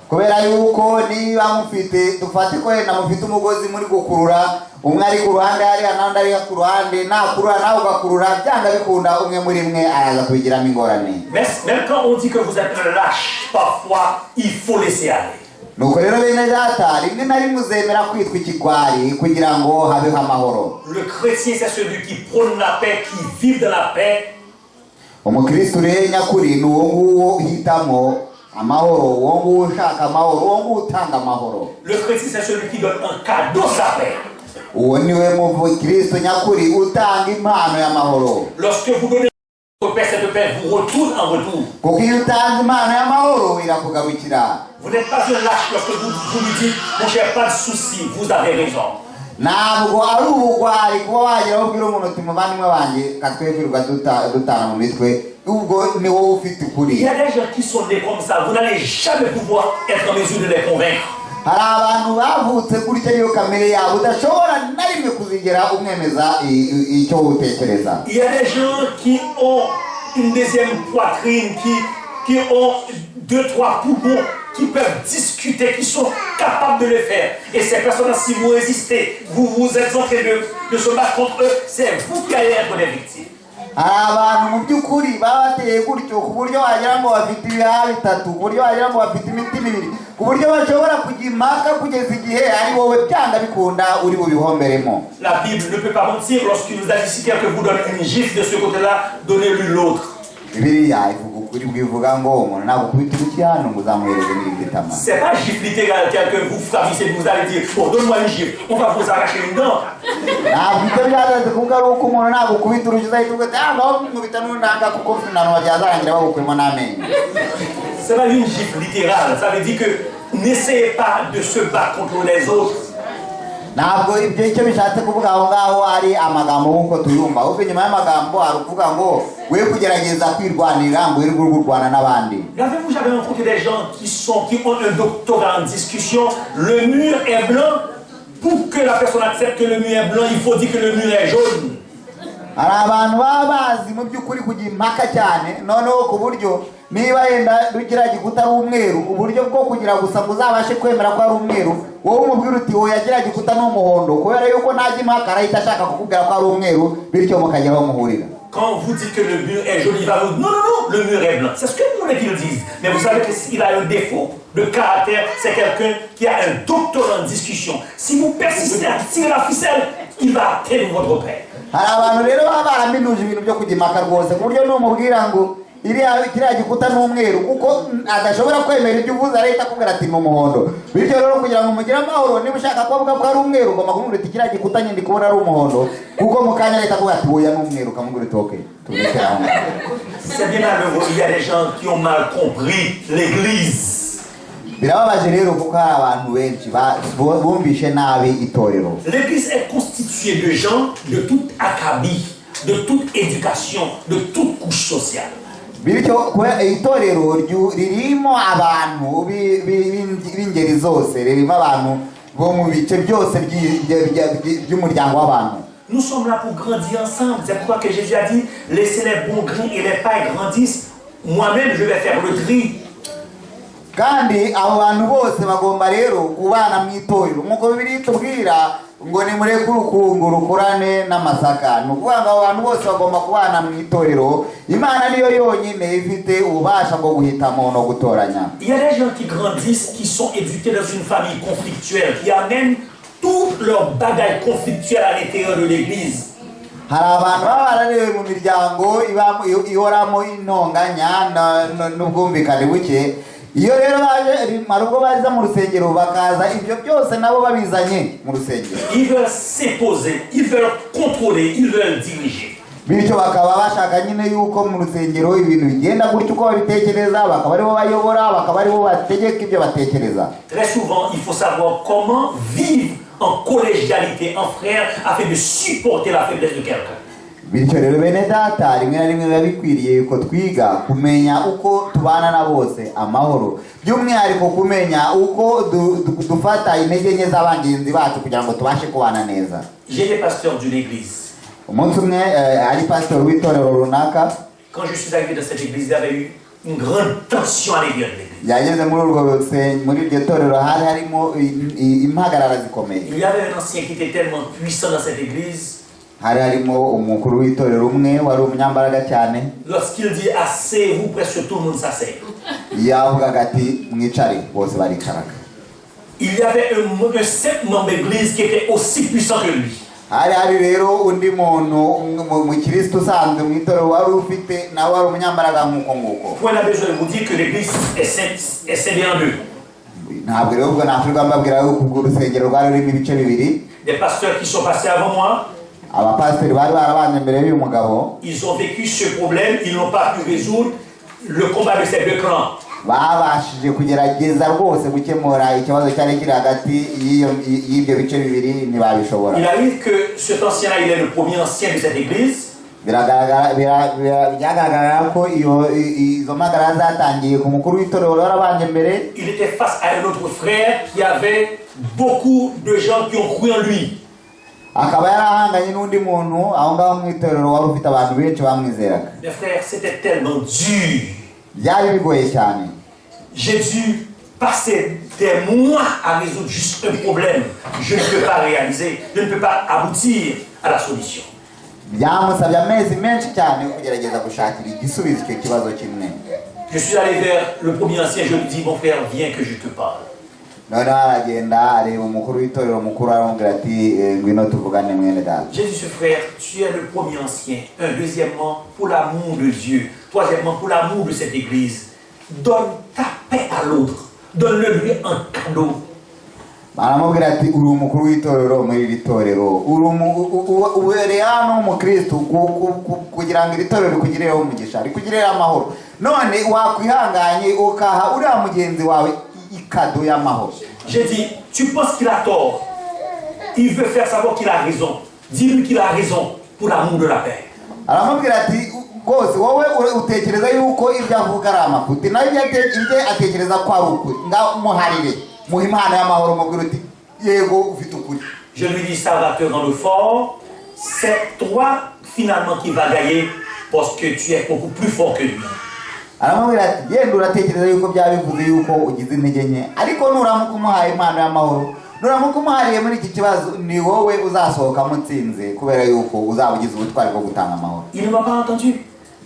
Kubera yuko niba mufite, dufate ko wenda mufite umugozi muri gukurura, umwe ari ku ruhande hariya n'undi ari ku ruhande, nakurura nawe ugakurura, byanga bikunda umwe muri mwe araza kubigiramo ingorane. Mais même quand on dit que vous êtes un lâche, parfois, il faut laisser aller. Nuko rero bene data, rimwe na rimwe uzemera kwitwa ikigwari kugira ngo habeho amahoro. Le chrétien, c'est celui qui prône la paix, qui vit dans la paix. Umukristu rero nyakuri ni uwo nguwo uhitamo amahoro, uwo nguwo ushaka amahoro, uwo nguwo utanga amahoro. Le chrétien, c'est celui qui donne un cadeau sa paix. Uwo niwe mukristo nyakuri utanga impano y'amahoro. Lorsque vous donnez votre paix, cette paix vous retourne en retour. Kuko iyo utanze impano y'amahoro irakugarukira. Vous n'êtes pas un lâche lorsque vous, vous lui dites, mon cher, pas de souci, vous avez raison. Ntabwo ari ubugwari kuba wagira aho ubwira umuntu uti muvandimwe wanjye katwe dutana mu mitwe, ubwo ni wowe ufite ukuri. Il y a des gens qui sont nés comme ça. Vous n'allez jamais pouvoir être en mesure de les convaincre. Hari abantu bavutse gutya, ariyo kamere yabo, udashobora na rimwe kuzigera umwemeza icyo utekereza. Il y a des gens qui ont une deuxième poitrine, qui ont deux, trois poumons, qui peuvent discuter, qui sont capables de le faire. Et ces personnes-là, si vous résistez, vous vous êtes en train de se battre contre eux, c'est vous qui allez être les victimes. Hari abantu mu by'ukuri baba bateye gutyo, ku buryo wagira ngo bafite ibihaha bitatu, ku buryo wagira ngo bafite imitima ibiri, ku buryo bashobora kujya impaka kugeza igihe ari wowe byanga bikunda uri bubihomberemo. La Bible ne peut pas mentir lorsqu'il nous a dit si quelqu'un vous donne une gifle de ce côté-là, donnez-lui l'autre. Bibiliya ivuga ukuri bwivuga ngo umuntu nagukubita urushyi hano ngo uzamuhereze n'irindi tama. C'est pas gifle littéral, quelqu'un vous frappe ici, vous allez dire, bon, donne-moi une gifle, on va vous arracher une dent. Ntabwo ibyo byagaze kuvuga ari uko umuntu nagukubita urushyi uzahita uvuga ati ah ngaho nkubita n'undanga, kuko finalement byazarangira bagukuyemo n'amenyo. C'est pas une gifle littérale, ça veut dire que n'essayez pas de se battre contre les autres. Ntabwo ibyo icyo bishatse kuvuga aho ngaho ari amagambo nk'uko tuyumva, ahubwo inyuma y'amagambo hari ukuvuga ngo we kugerageza kwirwanira ngo wirirwe uri kurwana n'abandi. N'avez-vous jamais rencontré des gens qui ont un doctorat en discussion? Le mur est blanc. Pour que la personne accepte que le mur est blanc, il faut dire que le mur est jaune. Hari abantu baba bazi mu by'ukuri kujya impaka cyane, noneho ku buryo niba yenda kiriya gikuta ari umweru, uburyo bwo kugira gusa ngo uzabashe kwemera ko ari umweru, wowe umubwira uti oya, kiriya gikuta ni umuhondo. Kubera yuko ntajya impaka, arahita ashaka kukubwira ko ari umweru, bityo mukajya aho muhurira. Quand vous dites que le mur est jaune, il va vous dire non, non, non, le mur est blanc. C'est ce que vous voulez qu'il dise. Mais vous savez qu'il a un défaut de caractère, c'est quelqu'un qui a un doctorat en discussion. Si vous persistez à tirer la ficelle, il va atteindre votre paix. Hari abantu rero baba baraminuje ibintu byo kujya impaka rwose, ku buryo numubwira ngo iriya kiriya gikuta ni umweru, kuko adashobora kwemera ibyo uvuze, arahita akubwira ati ni umuhondo. Bityo rero kugira ngo mugire amahoro, niba ushaka kuvuga ko ari umweru, ugomba kumubwira uti kiriya gikuta nyine ndi kubona ari umuhondo, kuko mu kanya arahita akubwira ati oya, ni umweru, ukamubwira uti okay, turekere aho ngaho. C'est bien malheureux, il y a des gens qui ont mal compris l'Église. Birababaje rero kuko hari abantu benshi bumvishe nabi itorero. L'Église est constituée de gens de tout acabit, de toute éducation, de toute couche sociale. Bityo itorero ririmo abantu b'ingeri zose, ririmo abantu bo mu bice byose by'umuryango w'abantu. Nous sommes là pour grandir ensemble. C'est pourquoi que Jésus a dit, laissez les bons grains et les pailles grandissent. Moi-même, je vais faire le tri. Kandi abo bantu bose bagomba rero kubana mu itorero, nk'uko Bibiliya itubwira ngo nimureke urukungu rukurane n'amasaka. Ni ukuvuga ngo abo bantu bose bagomba kubana mu itorero. Imana niyo yonyine ifite ububasha bwo guhitamo no gutoranya. Il y a des gens qui grandissent, qui sont éduqués dans une famille conflictuelle, qui amènent toute leur bagaille conflictuelle à l'intérieur de l'église. Hari abantu baba bararewe mu miryango ihoramo intonganya n'ubwumvikane buke. Iyo rero baje, hari ubwo baza mu rusengero, bakaza ibyo byose nabo babizanye mu rusengero. Ils veulent s'imposer, ils veulent contrôler, ils veulent diriger. Bityo bakaba bashaka nyine yuko mu rusengero ibintu bigenda gutyo uko babitekereza, bakaba aribo bayobora, bakaba aribo bategeka ibyo batekereza. Très souvent, il faut savoir comment vivre en collégialité, en frère, afin de supporter la faiblesse de quelqu'un. Bityo rero, bene data, rimwe na rimwe biba bikwiriye yuko twiga kumenya uko tubana na bose amahoro, by'umwihariko kumenya uko dufata intege nke z'abagenzi bacu kugira ngo tubashe kubana neza. J'étais pasteur d'une église. Umunsi umwe ari pasitori w'itorero runaka. Quand je suis arrivé dans cette église, il y avait eu une grande tension à l'intérieur de l'église. Yageze muri iryo torero, hari harimo impagarara zikomeye. Il y avait un ancien qui était tellement puissant dans cette église. Hari harimo umukuru w'itorero umwe wari umunyambaraga cyane. Lorsqu'il dit asseyez-vous, presque tout le monde s'assied. Yavugaga ati mwicare, bose baricaraga. Il y avait un simple membre d'église qui était aussi puissant que lui. Hari hari rero undi muntu mukristo usanzwe mu itorero wari ufite nawe wari umunyambaraga nk'uko nguko. Point n'a besoin de vous dire que l'église est scindée en deux. Ntabwo rero ubwo nakwirirwa mbabwira yuko ubwo urusengero rwari rurimo ibice bibiri. Des pasteurs qui sont passés avant moi, Abapasiteri bari barabanje mbere y'uyu mugabo, ils ont vécu ce problème, ils n'ont pas pu résoudre le combat de ces deux clans. Babashije kugerageza rwose gukemura ikibazo cyari kiri hagati y'ibyo bice bibiri, ntibabishobora. Il arrive que cet ancien-là, il est le premier ancien de cette église. Biragaragara byagaragara ko izo mpagarara zatangiye ku mukuru w'itorero wari warabanje mbere. Il était face à un autre frère qui avait beaucoup de gens qui ont cru en lui. Akaba yarahanganye n'undi muntu aho ngaho mu itorero wari ufite abantu benshi bamwizeraga. Mes frères, c'était tellement dur. Byari bigoye cyane. J'ai dû passer des mois à résoudre juste un problème. Je ne peux pas réaliser, je ne peux pas aboutir à la solution. Byamusabye amezi menshi cyane yo kugerageza gushakira igisubizo icyo kibazo kimwe. Je suis allé vers le premier ancien, je lui dis, mon frère, viens que je te parle. Noneho aragenda areba umukuru w'itorero mukuru, aramubwira ati "Ngwino tuvugane, mwene data." J'ai dit, ce frère, tu es le premier ancien. Un, deuxièmement, pour l'amour de Dieu. Troisièmement, pour l'amour de cette église. Donne ta paix à l'autre. Donne-le lui en cadeau. Baramubwira ati uri umukuru w'itorero muri iri torero, uri ubereye hano umukristu kugira ngo iri torero rikugireho umugisha, rikugireho amahoro. None wakwihanganye ukaha uriya mugenzi wawe ikado y'amahoro. J'ai dit, tu penses qu'il a tort. Il veut faire savoir qu'il a raison. Dis-lui qu'il a raison pour l'amour de la paix. Aramubwira ati rwose wowe utekereza yuko ibyo avuga ari amafuti, nawe ibyo atekereza ko ari ukuri. Ngaho muharire, muhe impano y'amahoro, mubwira uti yego, ufite ukuri. Je lui dis, ça va te rendre fort. C'est toi finalement qui va gagner parce que tu es beaucoup plus fort que lui. Aramubwira ati yenda uratekereza yuko byaba bivuze yuko ugize intege nke, ariko nuramuka umuhaye impano y'amahoro, nuramuka umuhariye muri iki kibazo, ni wowe uzasohokamo utsinze kubera yuko uzaba ugize ubutwari bwo gutanga amahoro. Il ne m'a pas entendu.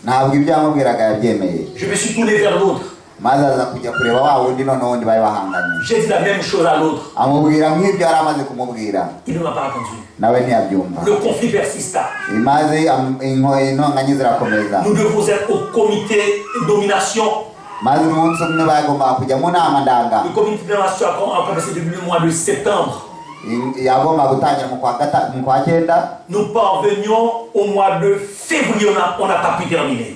Ntabwo ibyo yamubwiraga yabyemeye. Je me suis tourné vers l'autre. Maze aza kujya kureba wa wundi noneho wundi bari bahanganye. J'ai dit la même chose à l'autre. Amubwira nk'ibyo yari amaze kumubwira. Il ne m'a pas entendu. Nawe ntiyabyumva. Le conflit persista. Maze intonganya zirakomeza. Nous devons être au comité de nomination. Maze umunsi umwe bagombaga kujya mu nama ndanga. Le comité de nomination a commencé depuis le mois de septembre. Yagombaga gutangira mu kwa cyenda. Nous parvenions au mois de février, on n'a pas pu terminer.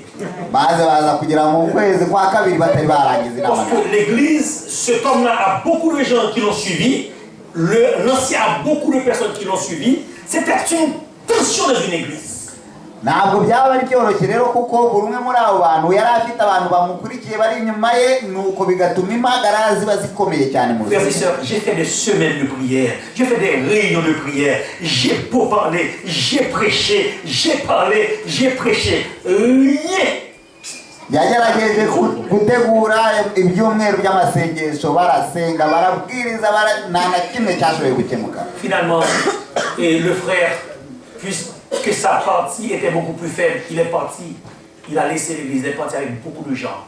Maze baza kugera mu kwezi kwa kabiri batari barangiza inama. Parce que l'église, cet homme-là a beaucoup de gens qui l'ont suivi. L'ancien a beaucoup de personnes qui l'ont suivi. C'était une tension dans une église. Ntabwo byaba ari byoroshye rero, kuko buri umwe muri abo bantu yari afite abantu bamukurikiye bari inyuma ye, nuko bigatuma impagarara ziba zikomeye cyane mu Frères et rusengero. sœurs, j'ai fait des semaines de prière, j'ai fait des réunions de prière, j'ai beau parler, j'ai prêché, j'ai parlé, j'ai prêché. Rien. Yagerageje gutegura ibyumweru by'amasengesho, barasenga, barabwiriza, nta na kimwe cyashoboye gukemuka. Finalement, et le frère, puisque sa partie était beaucoup plus faible, il est parti, il a laissé l'église, il est parti avec beaucoup de gens.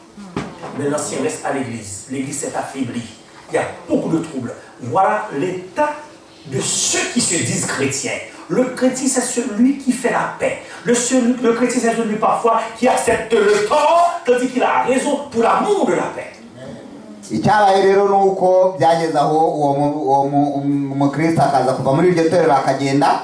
Mais l'ancien reste à l'église. L'église s'est affaiblie. Il y a beaucoup de troubles. Voilà l'état de ceux qui se disent chrétiens. Le chrétien, c'est celui qui fait la paix. Le chrétien, c'est celui parfois qui accepte le tort, tandis qu'il a raison pour l'amour de la paix. Icyabaye rero ni uko byageze aho uwo mukristo akaza kuva muri iryo torero, akagenda,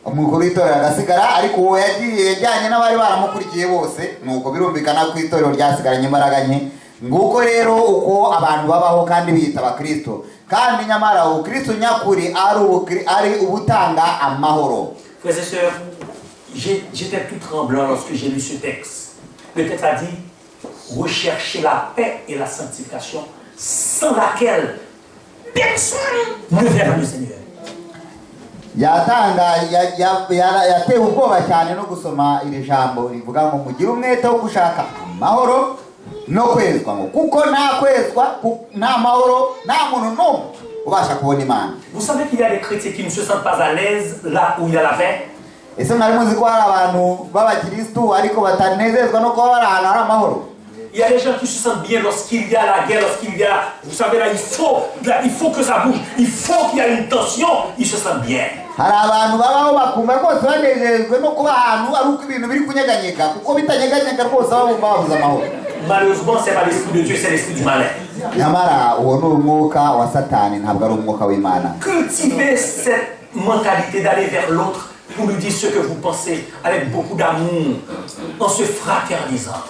umukuru w'itorero agasigara, ariko uwo yagiye yajyanye n'abari baramukurikiye bose. Nuko birumvikana ko itorero ryasigaranye imbaraga nke. Nguko rero uko abantu babaho kandi biyita abakristo, kandi nyamara ubukristo nyakuri ari ubutanga amahoro. Frères et sœurs, j'étais tout tremblant lorsque j'ai lu ce texte. Le texte a dit: recherchez la paix et la sanctification, sans laquelle personne ne verra le Seigneur. Yatanga yatewe ubwoba cyane no gusoma iri jambo rivuga ngo mugire umwete wo gushaka amahoro no kwezwa, ngo kuko nta kwezwa, nta mahoro, nta muntu n'umwe ubasha kubona Imana. Vous savez qu'il y a des chrétiens qui ne se sentent pas à l'aise là où il y a la paix? Ese mwari muzi ko hari abantu b'abakirisitu ariko batanezezwa no kuba bari ahantu hari amahoro? Il y a des gens qui se sentent bien lorsqu'il y a la guerre, lorsqu'il y a, vous savez là, il faut que ça bouge, il faut qu'il y ait une tension, ils se sentent bien. Hari abantu babaho bakumva rwose banejejwe no kuba ahantu ari uko ibintu biri kunyeganyega, kuko bitanyeganyega rwose baba bumva babuze amahoro. Malheureusement, ce n'est pas l'esprit de Dieu, c'est l'esprit du malin. Nyamara uwo ni umwuka wa Satani, ntabwo ari umwuka w'Imana. Cultivez cette mentalité d'aller vers l'autre pour lui dire ce que vous pensez avec beaucoup d'amour, en se fraternisant.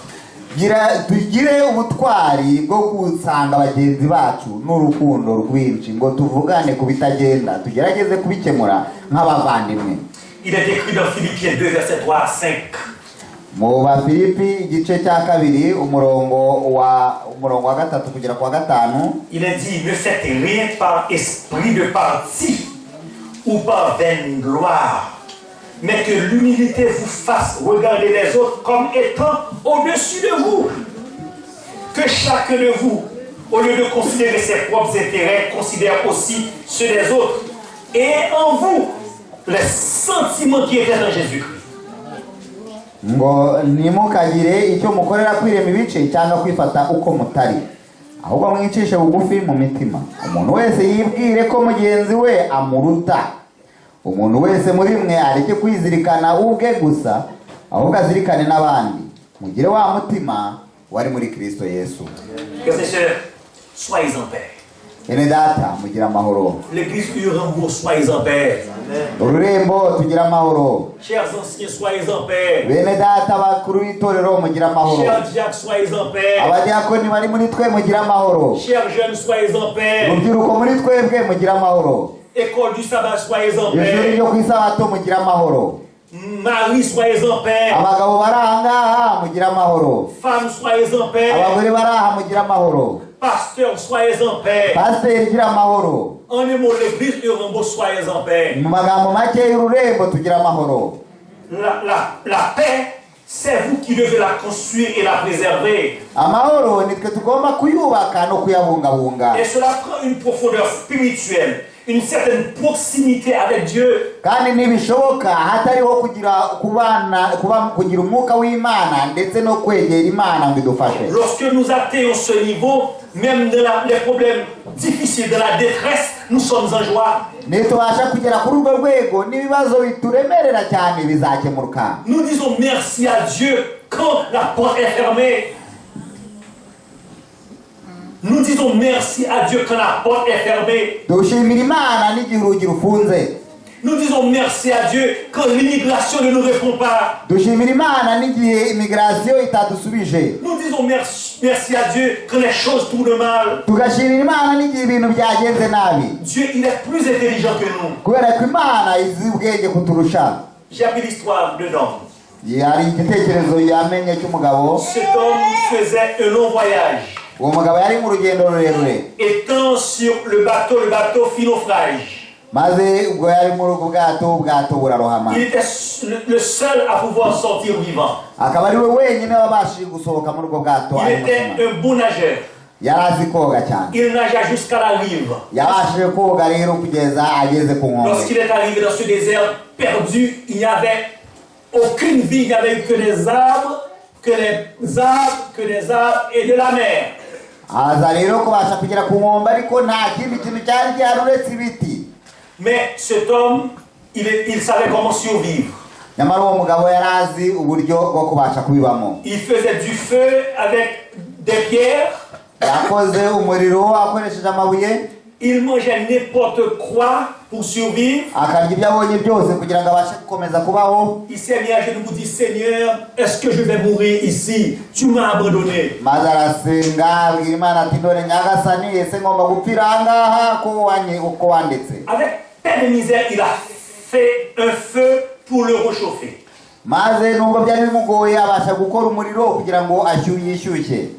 Gira tugire ubutwari bwo gusanga bagenzi bacu n'urukundo rwinshi ngo tuvugane ku bitagenda, tugerageze kubikemura nk'abavandimwe. Il est écrit dans Philippiens 2, versets 3 à 5. Mu Bafilipi igice cya kabiri, umurongo wa gatatu kugera ku wa gatanu. Il est dit: ne faites rien par esprit de parti ou par vaine gloire, mais que l'humilité vous fasse regarder les autres comme étant au-dessus de vous. Que chacun de vous, au lieu de considérer ses propres intérêts, considère aussi ceux des autres. Et en vous, les sentiments qui étaient en Jésus-Christ. Ngo ntimukagire icyo mukorera kwirema ibice cyangwa kwifata uko mutari, ahubwo mwicishe bugufi mu mitima, umuntu wese yibwire ko mugenzi we amuruta. Umuntu wese muri mwe areke kwizirikana ubwe gusa, ahubwo azirikane n'abandi. Mugire wa mutima wari muri Kristo Yesu. Frères et sœurs, soyez en paix. Bene data, mugire amahoro. L'église Urembo, soyez en paix. Ururembo, tugire amahoro. Chers anciens, soyez en paix. Bene data bakuru b'itorero, mugire amahoro. Chers diacres, soyez en paix. Abadiyakoni bari muri twe, mugire amahoro. Chers jeunes, soyez en paix. Urubyiruko muri twebwe, mugire amahoro. École du sabbat, soyez en Ishuri paix. ryo ku isabato, mugire amahoro. Maris, soyez en paix. Abagabo bari aha ngaha, mugire amahoro. Femmes, soyez en paix. Abagore bari aha, mugire amahoro. Pasteurs, soyez en paix. Pasiteri, gira amahoro. En un mot, l'église Urembo, soyez en paix. Mu magambo make, y'ururembo tugire amahoro. La paix, c'est vous qui devez la construire et la préserver. Amahoro nitwe tugomba kuyubaka no kuyabungabunga. Et cela prend une profondeur spirituelle, une certaine proximité avec Dieu. Kandi ntibishoboka hatariho kugira kubana kuba kugira umwuka w'Imana ndetse no kwegera Imana ngo idufashe. Lorsque nous atteignons ce niveau, même dans les problèmes difficiles, de la détresse, nous sommes en joie. Nitubasha kugera kuri urwo rwego, n'ibibazo bituremerera cyane bizakemuka. Nous disons merci à Dieu quand la porte est fermée. Nous disons merci à Dieu quand la porte est fermée. Dushimira Imana n'igihe urugi rufunze. Nous disons merci à Dieu quand l'immigration ne nous répond pas. Dushimira Imana n'igihe immigration itadusubije. Nous disons merci, merci à Dieu quand les choses tournent mal. Tugashimira Imana n'igihe ibintu byagenze nabi. Dieu, il est plus intelligent que nous. Kubera ko Imana izi ubwenge kuturusha. J'ai appris l'histoire d'un homme. Hari igitekerezo yamenye cy'umugabo. Cet homme faisait un long voyage. Uwo mugabo yari mu rugendo rurerure. Étant sur le bateau, le bateau fit naufrage. Maze ubwo yari muri ubwo bwato, ubwato burarohama. Il était le seul à pouvoir sortir vivant. Akaba ari we wenyine wabashije gusohoka muri ubwo bwato Il ari était muzima. un bon nageur. Yari azi koga cyane. Il nagea jusqu'à la rive. Yabashije koga rero kugeza ageze ku nkombe. Lorsqu'il est arrivé dans ce désert perdu, il n'y avait aucune vie, il n'y avait que des arbres, que des arbres, que des arbres et de la mer. Aza rero kubasha kugera ku nkombe, ariko nta kindi kintu cyari gihari uretse ibiti. Mais cet homme, il savait comment survivre. Nyamara uwo mugabo yari azi uburyo bwo kubasha kubibamo. Il faisait du feu avec des pierres. Yakoze umuriro akoresheje amabuye. Il mangeait n'importe quoi pour survivre. Akarya ibyo abonye byose kugira ngo abashe gukomeza kubaho. Il s'est mis à genoux pour dire: Seigneur, est-ce que je vais mourir ici? Tu m'as abandonné. Maze arasenga, abwira Imana ati: "None Nyagasani, ese ngomba gupfira aha ngaha ko wanye uko wandetse?" Avec peine et misère, il a fait un feu pour le réchauffer. Maze nubwo byari bimugoye, abasha gukora umuriro kugira ngo yishyushye.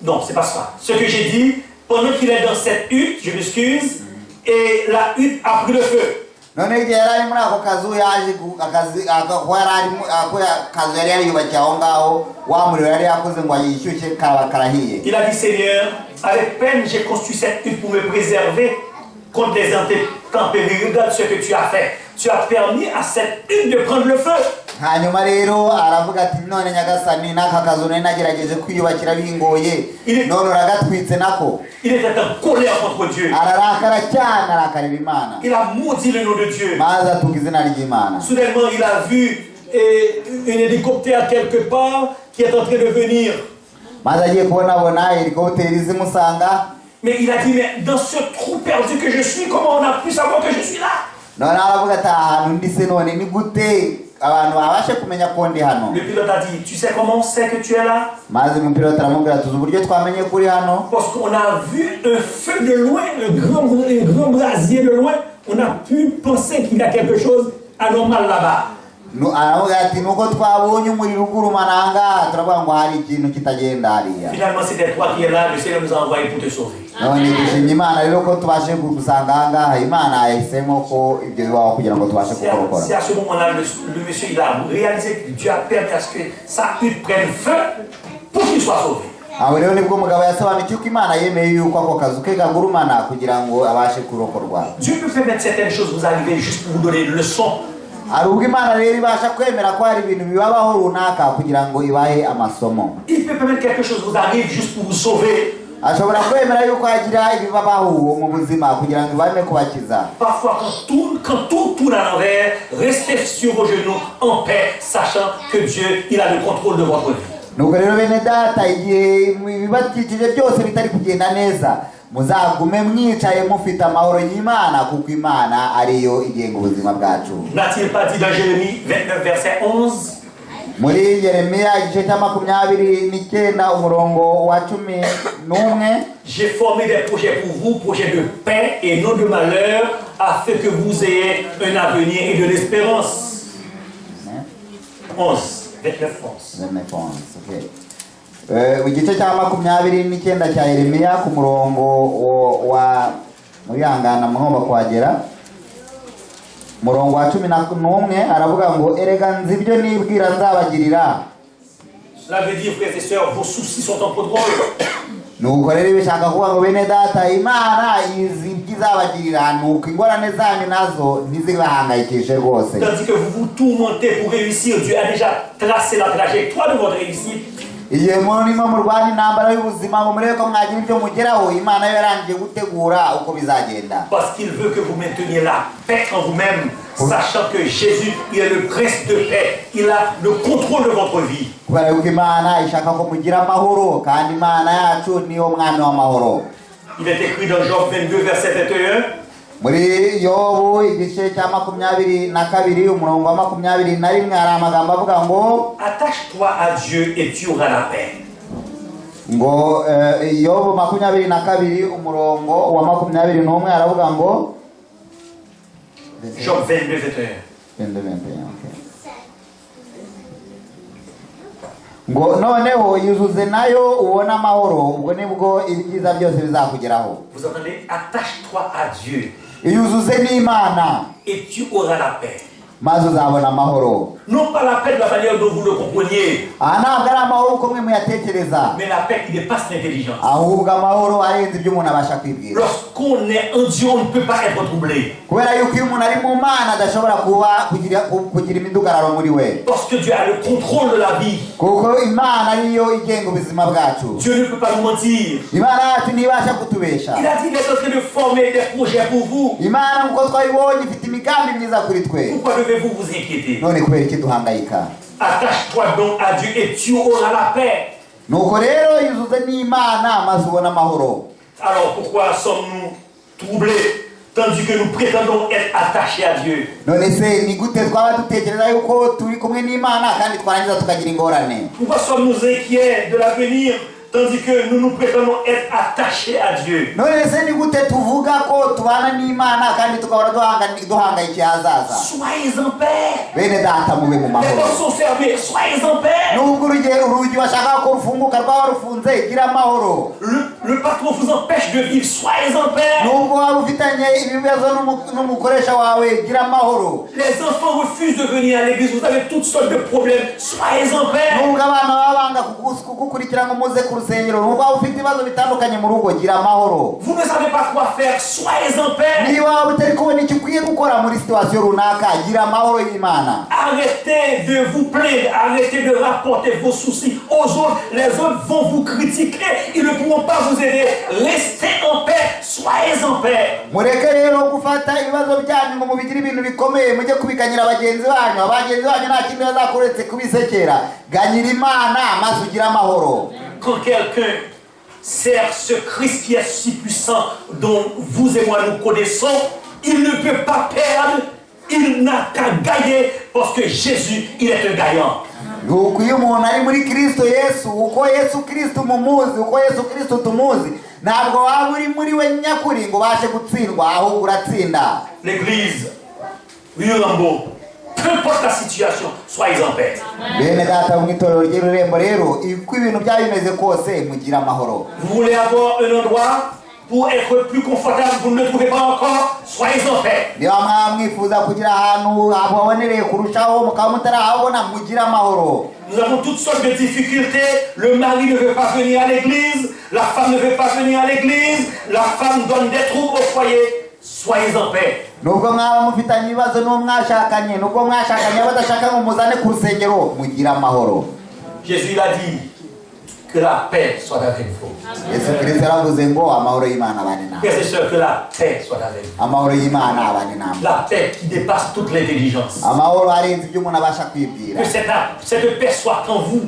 Non, c'est pas ça. Ce que j'ai dit, pendant qu'il est dans cette hutte, je m'excuse, et la hutte a pris le feu. None igihe yari ari muri ako kazu yaje akazi ko yari arimo, ako kazu yari yariyubakiye aho ngaho, wa muriro yari yakoze ngo yishyushye kaba karahiye. Il a dit: Seigneur, avec peine j'ai construit cette hutte pour me préserver contre les intempéries. Regarde ce que tu as fait. Tu as permis à cette hutte de prendre le feu. Hanyuma rero aravuga ati: "None Nyagasani, n'aka kazu nari nagerageje kwiyubakira bingoye, none uragatwitse nako." Il était en colère contre Dieu. Ararakara cyane, arakarira Imana. Il a maudit le nom de Dieu. Maze atuka izina ry'Imana. Soudainement, il a vu un hélicoptère quelque part qui est en train de venir. Maze agiye kubonabona helikopiteri zimusanga. Mais il a dit: Mais dans ce trou perdu que je suis, comment on a pu savoir que je suis là? None aravuga ati: "Ahantu ndi se, none ni gute abantu babashe kumenya ko ndi hano?" Le pilote a dit: Tu sais comment on sait que tu es là? Maze umupilote aramubwira: "Tuzi uburyo twamenye ko uri hano." Parce qu'on a vu un feu de loin, un grand brasier de loin. On a pu penser qu'il y a quelque chose anormal là-bas. Aravuga ati: "Nuko twabonye umuriro ugurumana aha ngaha, turavuga ngo hari ikintu kitagenda hariya." Finalement, c'était toi qui es là. Le Seigneur nous a envoyé pour te sauver. None dushimye Imana rero ko tubashe kugusanga aha ngaha. Imana yahisemo ko ibyo bibaho kugira ngo tubashe kukurokora. C'est à ce moment-là, le monsieur, il a réalisé que Dieu a permis à ce que sa hutte prenne feu pour qu'il soit sauvé. Aho rero nibwo umugabo yasobanukiwe ko Imana yemeye yuko ako kazu ke kagurumana kugira ngo abashe kurokorwa. Dieu peut permettre certaines choses vous arriver juste pour vous donner une leçon. Hari ubwo Imana rero ibasha kwemera ko hari ibintu bibabaho runaka kugira ngo ibahe amasomo. Il peut permettre quelque chose vous arrive juste pour vous sauver. Ashobora kwemera yuko hagira ibibabaho mu buzima kugira ngo ibame kubakiza. Parfois, quand tout tourne à l'envers, restez sur vos genoux en paix, sachant que Dieu, il a le contrôle de votre vie. Nuko rero bene data, igihe ibibakikije byose bitari kugenda neza, muzagume mwicaye mufite amahoro y'Imana, kuko Imana ariyo igenga ubuzima bwacu. N'a-t-il pas dit dans Jérémie 29, verset 11? Muri Yeremiya igice cya 29, umurongo wa 11. J'ai formé des projets pour vous, projets de paix et non de malheur, afin que vous ayez un avenir et de l'espérance. 11, 29, 11. Okay. Igice cya 29 cya Yeremiya ku murongo wa murihangana mugomba kuhagera, umurongo wa 11, aravuga ngo: "Erega nzi ibyo nibwira nzabagirira." Cela veut dire, frères et sœurs, vos soucis sont en contrôle. Nuko rero bishaka kuvuga ngo bene data, Imana izi ibyo izabagirira, nuko ingorane zanyu nazo ntizibahangayikishe rwose. Tandis que vous vous tourmentez pour réussir, Dieu a déjà tracé la trajectoire de votre réussite. Igihe murimo murwana intambara y'ubuzima ngo murebe ko mwagira ibyo mugeraho, Imana yo yarangiye gutegura uko bizagenda. Parce qu'il veut que vous mainteniez la paix en vous-même, sachant que Jésus, il est le prince de paix. Il a le contrôle de votre vie. Kubera yuko Imana ishaka ko mugira amahoro, kandi Imana yacu niyo mwami w'amahoro. Il est écrit dans Job 22, verset 21. Muri Yobu igice cya 22, umurongo wa 21, hari amagambo avuga ngo: Attache-toi à Dieu et tu auras la paix. Ngo Yobu 22, umurongo wa 21, aravuga ngo: Job 22, 21. 22, 21, okay. Ngo: "Noneho yuzuze nayo ubone amahoro, ubwo nibwo ibyiza byose bizakugeraho." Vous entendez? Attache-toi à Dieu. Iyuzuze n'Imana et tu auras la paix. Maze uzabona amahoro. Non pas la paix de la manière dont vous le compreniez, Aha ntabwo ari amahoro uko mwe muyatekereza, mais la paix qui dépasse l'intelligence. Ahubwo amahoro arenze ibyo umuntu abasha kwibwira. Lorsqu'on est en Dieu, on ne peut pas être troublé. Kubera yuko iyo umuntu ari mu Mana adashobora kuba kugira kugira imidugararo muri we. Parce que Dieu a le contrôle de la vie. Kuko Imana ariyo igenga ubuzima bwacu. Dieu ne peut pas nous mentir. Imana yacu ntibasha kutubesha. Il a dit qu'il est en train de former des projets pour vous. Imana nk'uko twabibonye ifite imigambi myiza kuri twe. Pourquoi devez-vous vous inquiéter? None kubera iki duhangayika? Attache-toi donc à Dieu et tu auras la paix. Nuko rero yuzuze n'Imana maze ubone amahoro. Alors pourquoi sommes-nous troublés tandis que nous prétendons être attachés à Dieu? None se ni gute twaba dutekereza yuko turi kumwe n'Imana kandi twarangiza tukagira ingorane? Pourquoi sommes-nous inquiets de l'avenir tandis que nous nous prétendons être attachés à Dieu? None se ni gute tuvuga ko tubana n'Imana kandi tugahora duhangayikiye ahazaza? Soyez en paix. Bene data, mube mu Les mahoro. portes sont fermées. Soyez en paix. Nubwo urugi washaka ko rufunguka rwaba rufunze, gira amahoro. Le patron vous empêche de vivre. Soyez en paix. Nubwo waba ufitanye ibibazo n'umukoresha wawe, gira amahoro. Les enfants refusent de venir à l'église. Vous avez toutes sortes de problèmes. Soyez en paix. Nubwo abana baba banga kugukurikira ngo muze ku rusengero, nubwo waba ufite ibibazo bitandukanye mu rugo, gira amahoro. Vous ne savez pas quoi faire. Soyez en paix. Niba waba utari kubona icyo ukwiye gukora muri situation runaka, gira amahoro y'Imana. Arrêtez de vous plaindre. Arrêtez de rapporter vos soucis aux autres. Les autres vont vous critiquer. Ils ne pourront pas vous aider. Restez en paix. Soyez en paix. Mureke rero gufata ibibazo byanyu ngo mubigire ibintu bikomeye mujye kubiganyira bagenzi banyu. Bagenzi banyu nta kindi bazakora uretse kubisekera. Ganyira Imana maze ugire amahoro. Quand quelqu'un sert ce Christ qui est si puissant, dont vous et moi nous connaissons, il ne peut pas perdre, il n'a qu'à gagner parce que Jésus, il est un gagnant. Nuko iyo umuntu ari muri Kristo Yesu, uko Yesu Kristo mumuzi, uko Yesu Kristo tumuzi, ntabwo waba uri muri we nyakuri ngo ubashe gutsindwa, ahubwo uratsinda. L'église, Rambo, peu importe la situation, soyez en paix. Bene data mu itorero ry'Irurembo rero, uko ibintu byaba bimeze kose, mugire amahoro. Vous voulez avoir un endroit pour être plus confortable, vous ne le trouvez pas encore, soyez en paix. Niba mwaba mwifuza kugira ahantu habonereye kurushaho mukaba mutarahabona, mugire amahoro. Nous avons toutes sortes de difficultés. Le mari ne veut pas venir à l'église, la femme ne veut pas venir à l'église, la femme donne des troubles au foyer. Soyez en paix. Nubwo mwaba mufitanye ibibazo n'uwo mwashakanye, nubwo mwashakanye badashaka ngo muzane ku rusengero, mugire amahoro. Jésus il a dit que la paix soit avec vous. Yesu Kirisito yaravuze ngo amahoro y'Imana abane namwe. Frères et sœurs, que la paix soit avec vous. Amahoro y'Imana abane namwe. La paix qui dépasse toute l'intelligence. Amahoro arenze ibyo umuntu abasha kwibwira. Que cette paix soit en vous.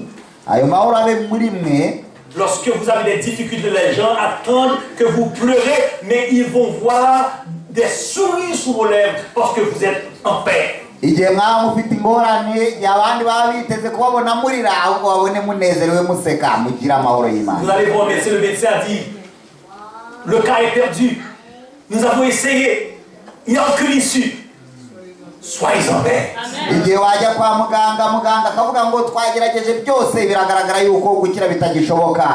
Ayo mahoro abe muri mwe. Lorsque vous avez des difficultés, les gens attendent que vous pleurez, mais ils vont voir des sourires sur vos lèvres parce que vous êtes en paix. Igihe mwaba mufite ingorane, igihe abandi baba biteze kubabona murira, ahubwo babone munezerewe museka. Mugire amahoro y'Imana. Vous allez voir le médecin, le médecin a dit, le cas est perdu. Nous avons essayé. Il n'y a aucune issue. Soyez en paix. Igihe wajya kwa muganga, muganga akavuga ngo twagerageje byose, biragaragara yuko gukira bitagishoboka,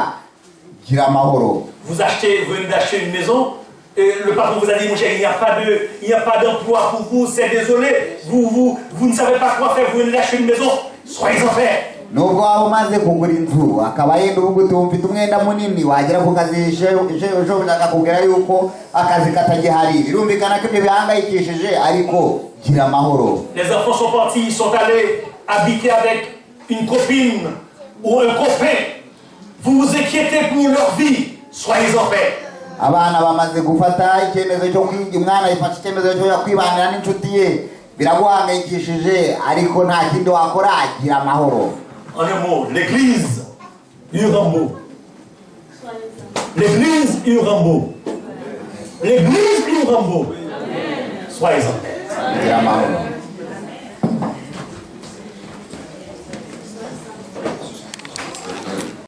gira amahoro. Vous venez d'acheter une maison, et le patron vous a dit, mon cher, il n'y a pas d'emploi pour vous, c'est désolé, vous ne savez pas quoi faire, vous venez d'acheter une maison, soyez en paix. Nubwo waba umaze kugura inzu akaba yenda uvuga uti mfite umwenda munini, wagera ku kazi ejo akakubwira yuko akazi katagihari, birumvikana ko ibyo bihangayikishije, ariko gira amahoro. Les enfants sont partis, ils sont allés habiter avec une copine ou un copain. Vous vous inquiétez pour leur vie, soyez en paix. Abana bamaze gufata icyemezo cyo kwiga, umwana yifashe icyemezo cyo kujya kwibanira n'inshuti ye, biraguhangayikishije, ariko nta kindi wakora, gira amahoro. En un mot, l'église Urambo. L'église Urambo. L'église Urambo. Soyez en paix. Gira amahoro.